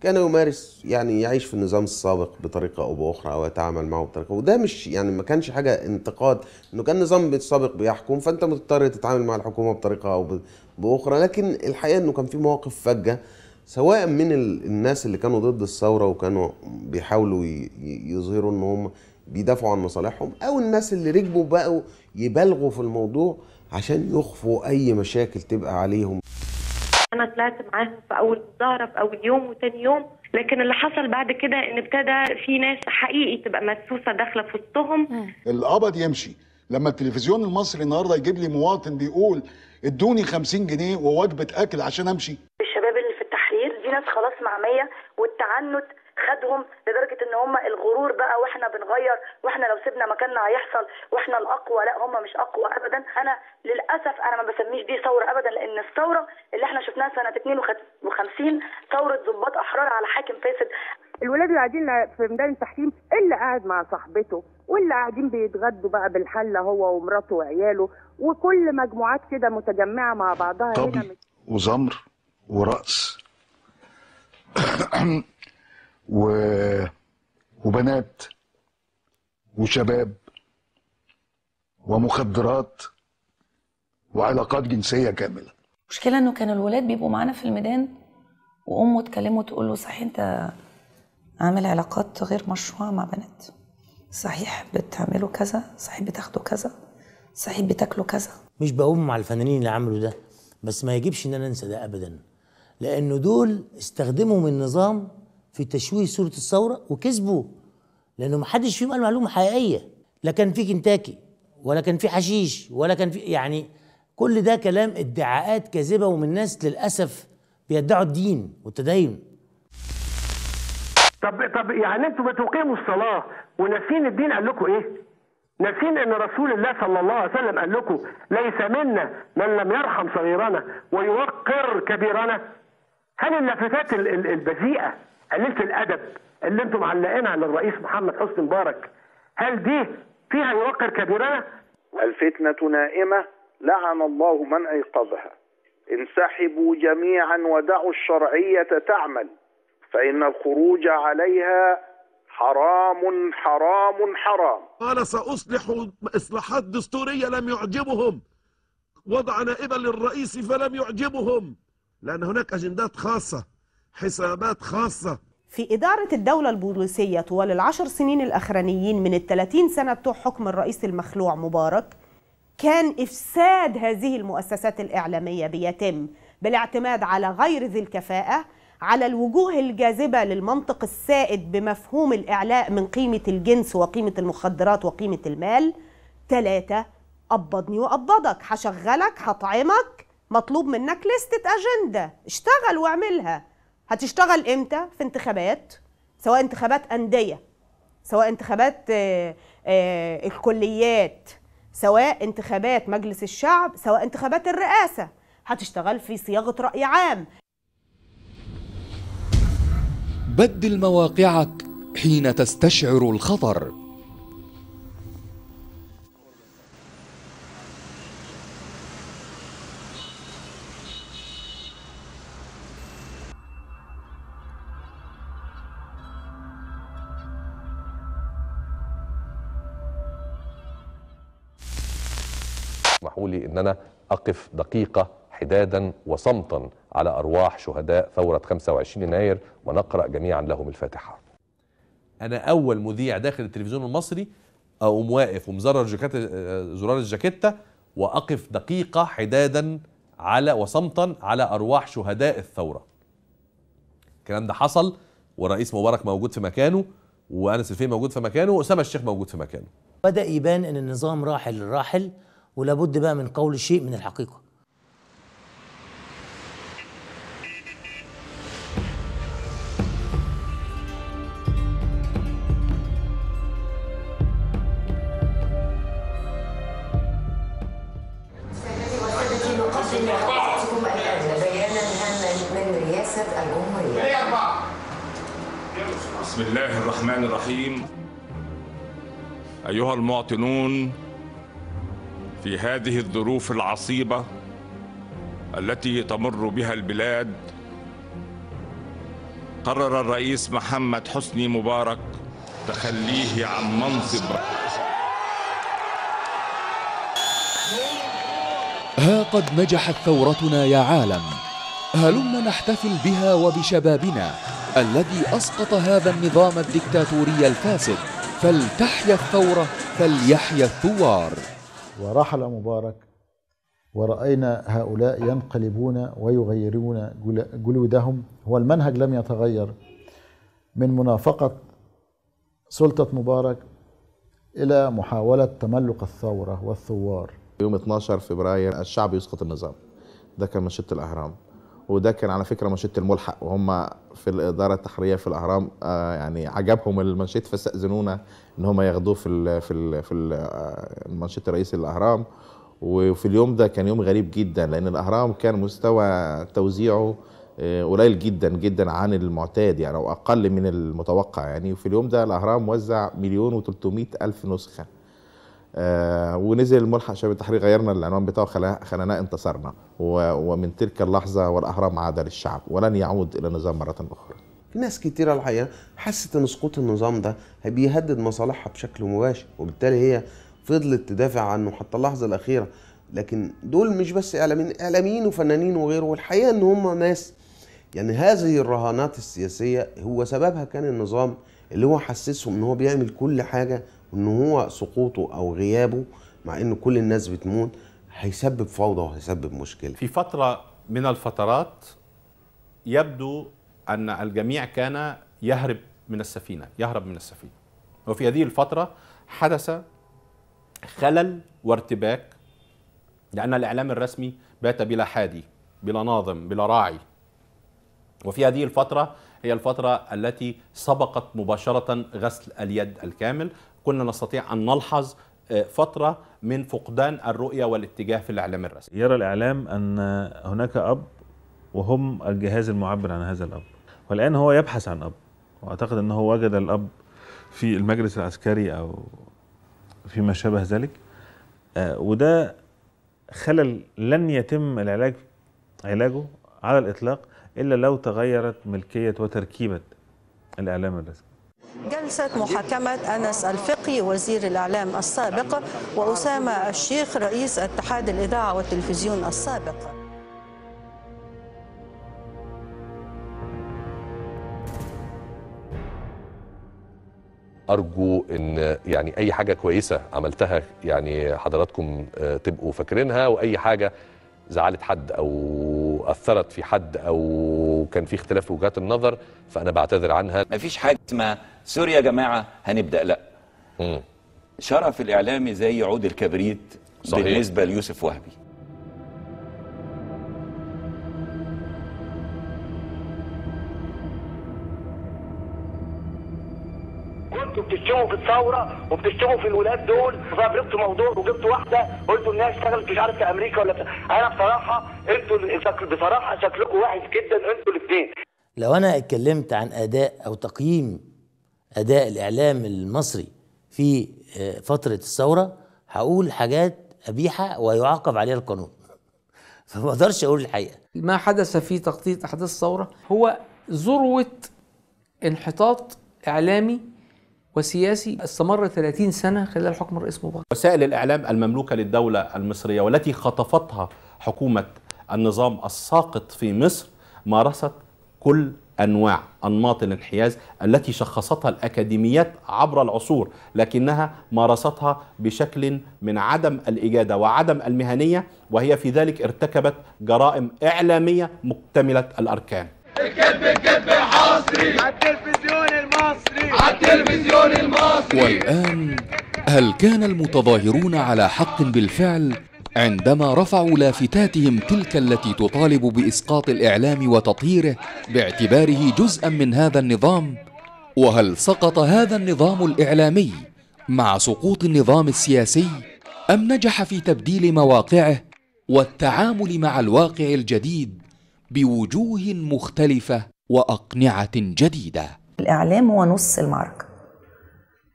كان يمارس يعني يعيش في النظام السابق بطريقة او باخرى او يتعامل معه بطريقة، وده مش يعني ما كانش حاجة انتقاد، انه كان النظام السابق بيحكم فانت مضطر تتعامل مع الحكومة بطريقة او باخرى. لكن الحقيقة انه كان في مواقف فجه، سواء من الناس اللي كانوا ضد الثورة وكانوا بيحاولوا يظهروا ان هم بيدافعوا عن مصالحهم، او الناس اللي ركبوا بقوا يبالغوا في الموضوع عشان يخفوا اي مشاكل تبقى عليهم. أنا طلعت معاهم في أول مظاهرة في أول يوم وتاني يوم، لكن اللي حصل بعد كده إن ابتدى في ناس حقيقي تبقى مدسوسة داخلة في وسطهم. القبض يمشي. لما التلفزيون المصري النهارده يجيب لي مواطن بيقول ادوني 50 جنيه ووجبة أكل عشان أمشي. الشباب اللي في التحرير دي ناس خلاص معمية، والتعنت خدهم لدرجة إن هم الغرور بقى، وإحنا بنغير، وإحنا لو سيبنا مكاننا هيحصل، وإحنا الأقوى. لا هم مش أقوى أبدا. أنا للأسف أنا ما بسميش دي ثورة أبدا، لأن الثورة اللي إحنا شفناها سنة 52 ثورة ضباط أحرار على حاكم فاسد. الولاد اللي قاعدين في ميدان التحرير، اللي قاعد مع صاحبته، واللي قاعدين بيتغدوا بقى بالحلة هو ومراته وعياله، وكل مجموعات كده متجمعة مع بعضها. طبل وزمر ورقص وبنات وشباب ومخدرات وعلاقات جنسية كاملة. المشكلة انه كان الولاد بيبقوا معانا في الميدان، وامه تكلمه تقول له صحيح انت عامل علاقات غير مشروعة مع بنات، صحيح بتعملوا كذا، صحيح بتاخدوا كذا، صحيح بتاكلوا كذا. مش بقوم مع الفنانين اللي عملوا ده، بس ما يجبش ان انا انسى ده ابدا، لانه دول استخدموا من النظام في تشويه صورة الثورة وكسبوا، لأنه ما حدش فيهم قال معلومة حقيقية. لا كان في كنتاكي ولا كان في حشيش ولا كان في، يعني كل ده كلام ادعاءات كاذبة، ومن ناس للأسف بيدعوا الدين والتدين. طب يعني انتوا بتقيموا الصلاة وناسين الدين قال لكم ايه؟ ناسين ان رسول الله صلى الله عليه وسلم قال لكم ليس منا من لم يرحم صغيرنا ويوقر كبيرنا؟ هل اللافتات البذيئة قليلة الأدب اللي انتم معلقينها للرئيس محمد حسني مبارك، هل دي فيها يوقر كبيرنا؟ الفتنة نائمة، لعن الله من أيقظها. انسحبوا جميعا ودعوا الشرعية تعمل، فإن الخروج عليها حرام حرام حرام. قال سأصلح إصلاحات دستورية لم يعجبهم، وضع نائبا للرئيس فلم يعجبهم، لأن هناك أجندات خاصة، حسابات خاصة. في إدارة الدولة البوليسية طوال ال10 سنين الأخرانيين من ال30 سنة بتوع حكم الرئيس المخلوع مبارك، كان إفساد هذه المؤسسات الإعلامية بيتم بالاعتماد على غير ذي الكفاءة، على الوجوه الجاذبة للمنطق السائد بمفهوم الإعلاء من قيمة الجنس وقيمة المخدرات وقيمة المال. 3، قبضني وقبضك، هشغلك هطعمك، مطلوب منك لستة أجندة، اشتغل واعملها. هتشتغل امتى؟ في انتخابات، سواء انتخابات أندية، سواء انتخابات الكليات، سواء انتخابات مجلس الشعب، سواء انتخابات الرئاسة. هتشتغل في صياغة رأي عام. بدل مواقعك حين تستشعر الخطر. اسمحوا لي ان انا اقف دقيقة حدادا وصمتا على ارواح شهداء ثورة 25 يناير ونقرأ جميعا لهم الفاتحة. انا اول مذيع داخل التلفزيون المصري اقوم واقف ومزرر زرار الجاكيته واقف دقيقة حدادا على وصمتا على ارواح شهداء الثورة. الكلام ده حصل والرئيس مبارك موجود في مكانه، وانس الفقي موجود في مكانه، واسامة الشيخ موجود في مكانه. بدأ يبان ان النظام راحل راحل، ولابد بقى من قول شيء من الحقيقة. سيداتي وسادتي، نقدم لحضراتكم الآن بيانا هاما من رئاسة الجمهورية. بسم الله الرحمن الرحيم. أيها المواطنون، في هذه الظروف العصيبة التي تمر بها البلاد، قرر الرئيس محمد حسني مبارك تخليه عن منصب. ها قد نجحت ثورتنا يا عالم، هلم نحتفل بها وبشبابنا الذي أسقط هذا النظام الدكتاتوري الفاسد. فلتحيا الثورة، فليحيا الثوار. ورحل مبارك ورأينا هؤلاء ينقلبون ويغيرون جلودهم. هو المنهج لم يتغير من منافقة سلطة مبارك إلى محاولة تملق الثورة والثوار. يوم 12 فبراير الشعب يسقط النظام، ده كان منشط الأهرام، وده كان على فكرة منشط الملحق، وهم في الإدارة التحريرية في الأهرام يعني عجبهم المنشط فاستأذنونا إن هم ياخدوه في المنشط الرئيسي للأهرام. وفي اليوم ده كان يوم غريب جدا، لأن الأهرام كان مستوى توزيعه قليل جدا جدا عن المعتاد يعني، أو أقل من المتوقع يعني. وفي اليوم ده الأهرام وزع 1,300,000 نسخة. ونزل الملحق شباب التحرير، غيرنا العنوان بتاعه، خليناه انتصرنا. ومن تلك اللحظة والأهرام عاد للشعب ولن يعود إلى النظام مرة أخرى. في ناس كتيرة الحقيقة حست إن سقوط النظام ده بيهدد مصالحها بشكل مباشر، وبالتالي هي فضلت تدافع عنه حتى اللحظة الأخيرة. لكن دول مش بس إعلاميين، إعلاميين وفنانين وغيره، والحقيقة إن هم ناس يعني هذه الرهانات السياسية هو سببها كان النظام اللي هو حسسهم إن هو بيعمل كل حاجة، وإن هو سقوطه أو غيابه مع إن كل الناس بتموت هيسبب فوضى وهيسبب مشكلة. في فترة من الفترات يبدو أن الجميع كان يهرب من السفينة، يهرب من السفينة، وفي هذه الفترة حدث خلل وارتباك، لأن الإعلام الرسمي بات بلا حادي، بلا ناظم، بلا راعي. وفي هذه الفترة هي الفترة التي سبقت مباشرة غسل اليد الكامل، كنا نستطيع أن نلحظ فترة من فقدان الرؤية والاتجاه في الإعلام الرسمي. يرى الإعلام أن هناك أب وهم الجهاز المعبر عن هذا الأب، والآن هو يبحث عن أب، وأعتقد أنه وجد الأب في المجلس العسكري أو فيما شابه ذلك. وده خلل لن يتم علاجه على الإطلاق إلا لو تغيرت ملكية وتركيبة الإعلام الرسمي. جلسة محاكمة أنس الفقي وزير الإعلام السابق وأسامة الشيخ رئيس اتحاد الإذاعة والتلفزيون السابق. ارجو ان يعني اي حاجة كويسة عملتها يعني حضراتكم تبقوا فاكرينها، واي حاجة زعلت حد او اثرت في حد او كان في اختلاف في وجهات النظر فانا بعتذر عنها. مفيش حاجة اسمها سوري يا جماعة هنبدا، لا. شرف الاعلامي زي عود الكبريت. صحيح. بالنسبة ليوسف وهبي. كنتوا بتشتموا في الثورة وبتشتموا في الولاد دول، فبركتوا موضوع وجبتوا واحدة قلتوا انها اشتغلت مش عارف في امريكا ولا انا بصراحة انتوا بصراحة شكلكم وحش جدا انتوا الاثنين. لو انا اتكلمت عن اداء او تقييم اداء الاعلام المصري في فترة الثورة هقول حاجات قبيحة ويعاقب عليها القانون، فما اقدرش اقول الحقيقة. ما حدث في تغطيه احداث الثورة هو ذروة انحطاط اعلامي وسياسي استمر 30 سنة خلال حكم الرئيس مبارك. وسائل الإعلام المملوكة للدولة المصرية والتي خطفتها حكومة النظام الساقط في مصر مارست كل أنواع أنماط الانحياز التي شخصتها الأكاديميات عبر العصور، لكنها مارستها بشكل من عدم الإجادة وعدم المهنية، وهي في ذلك ارتكبت جرائم إعلامية مكتملة الأركان. الكذب الكذب الحصري على التلفزيون المصري، على التلفزيون المصري. والآن هل كان المتظاهرون على حق بالفعل عندما رفعوا لافتاتهم تلك التي تطالب بإسقاط الإعلام وتطهيره باعتباره جزءا من هذا النظام؟ وهل سقط هذا النظام الإعلامي مع سقوط النظام السياسي أم نجح في تبديل مواقعه والتعامل مع الواقع الجديد بوجوه مختلفة وأقنعة جديدة؟ الإعلام هو نص المعركة،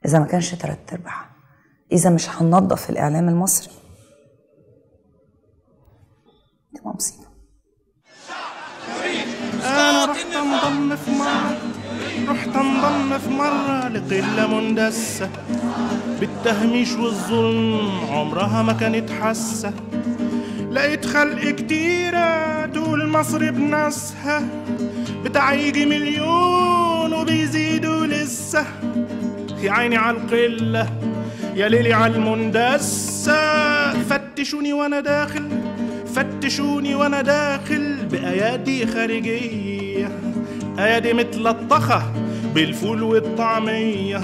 إذا ما كانش 3/4. إذا مش هننظف الإعلام المصري تبقى مصيبة. أنا رحت أنضم في مرة، رحت أنضم في مرة لقلة مندسة بالتهميش والظلم عمرها ما كانت حاسة. لقيت خلق كتيرة تقول مصر بناسها بتاع يجي مليون وبيزيدوا لسه. يا عيني عالقلة يا ليلي عالمندسة، فتشوني وانا داخل، فتشوني وانا داخل بأيادي خارجية، أيادي متلطخة بالفول والطعمية.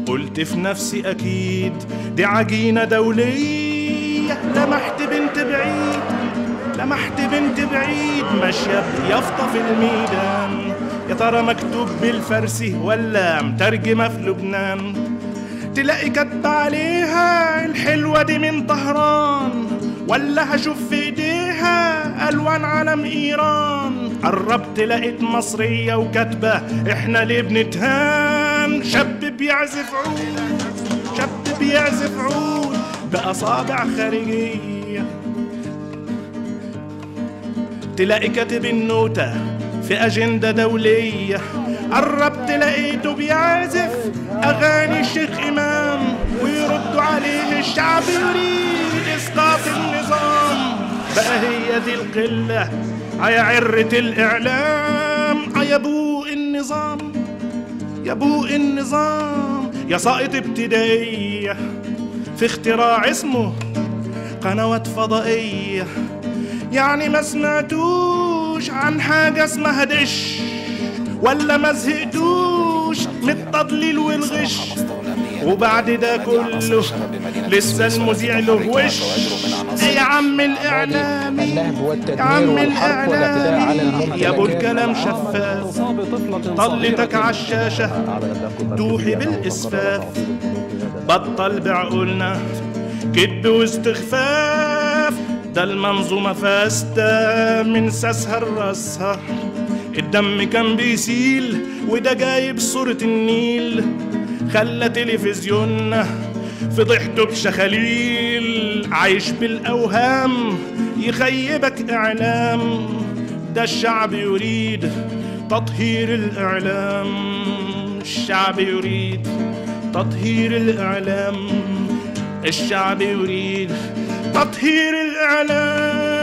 قلت في نفسي أكيد دي عجينة دولية. لمحت بنت بعيد، لمحت بنت بعيد ماشية بيافطة في الميدان، يا ترى مكتوب بالفارسي ولا مترجمة في لبنان؟ تلاقي كاتبة عليها الحلوة دي من طهران، ولا هشوف في ايديها ألوان علم إيران. قربت لقيت مصرية وكاتبة احنا ليه بنتهان. شاب بيعزف عود، شاب بيعزف عود بأصابع خارجية. تلاقي كاتب النوتة في أجندة دولية. قربت لقيته بيعزف أغاني الشيخ إمام، ويردوا عليه الشعب يريد إسقاط النظام. بقى هي دي القلة يا عرة الإعلام، يا بوق النظام، يا بوق النظام، يا ساقط ابتدائية في اختراع اسمه قنوات فضائية. يعني ما سمعتوش عن حاجة اسمها دش، ولا ما زهقتوش من التضليل والغش؟ وبعد ده كله لسه المذيع له وش. يا عم الإعلامي، يا عم الإعلامي، يا ابو الكلام شفاف، طلتك عالشاشة توحي بالإسفاف. بطل بعقولنا كذب واستخفاف، ده المنظومة فاسدة من ساسها لراسها. الدم كان بيسيل وده جايب صورة النيل، خلى تلفزيوننا فضحته بشخاليل. عايش بالأوهام يخيبك إعلام، ده الشعب يريد تطهير الإعلام، الشعب يريد تطهير الإعلام، الشعب يريد تطهير الإعلام.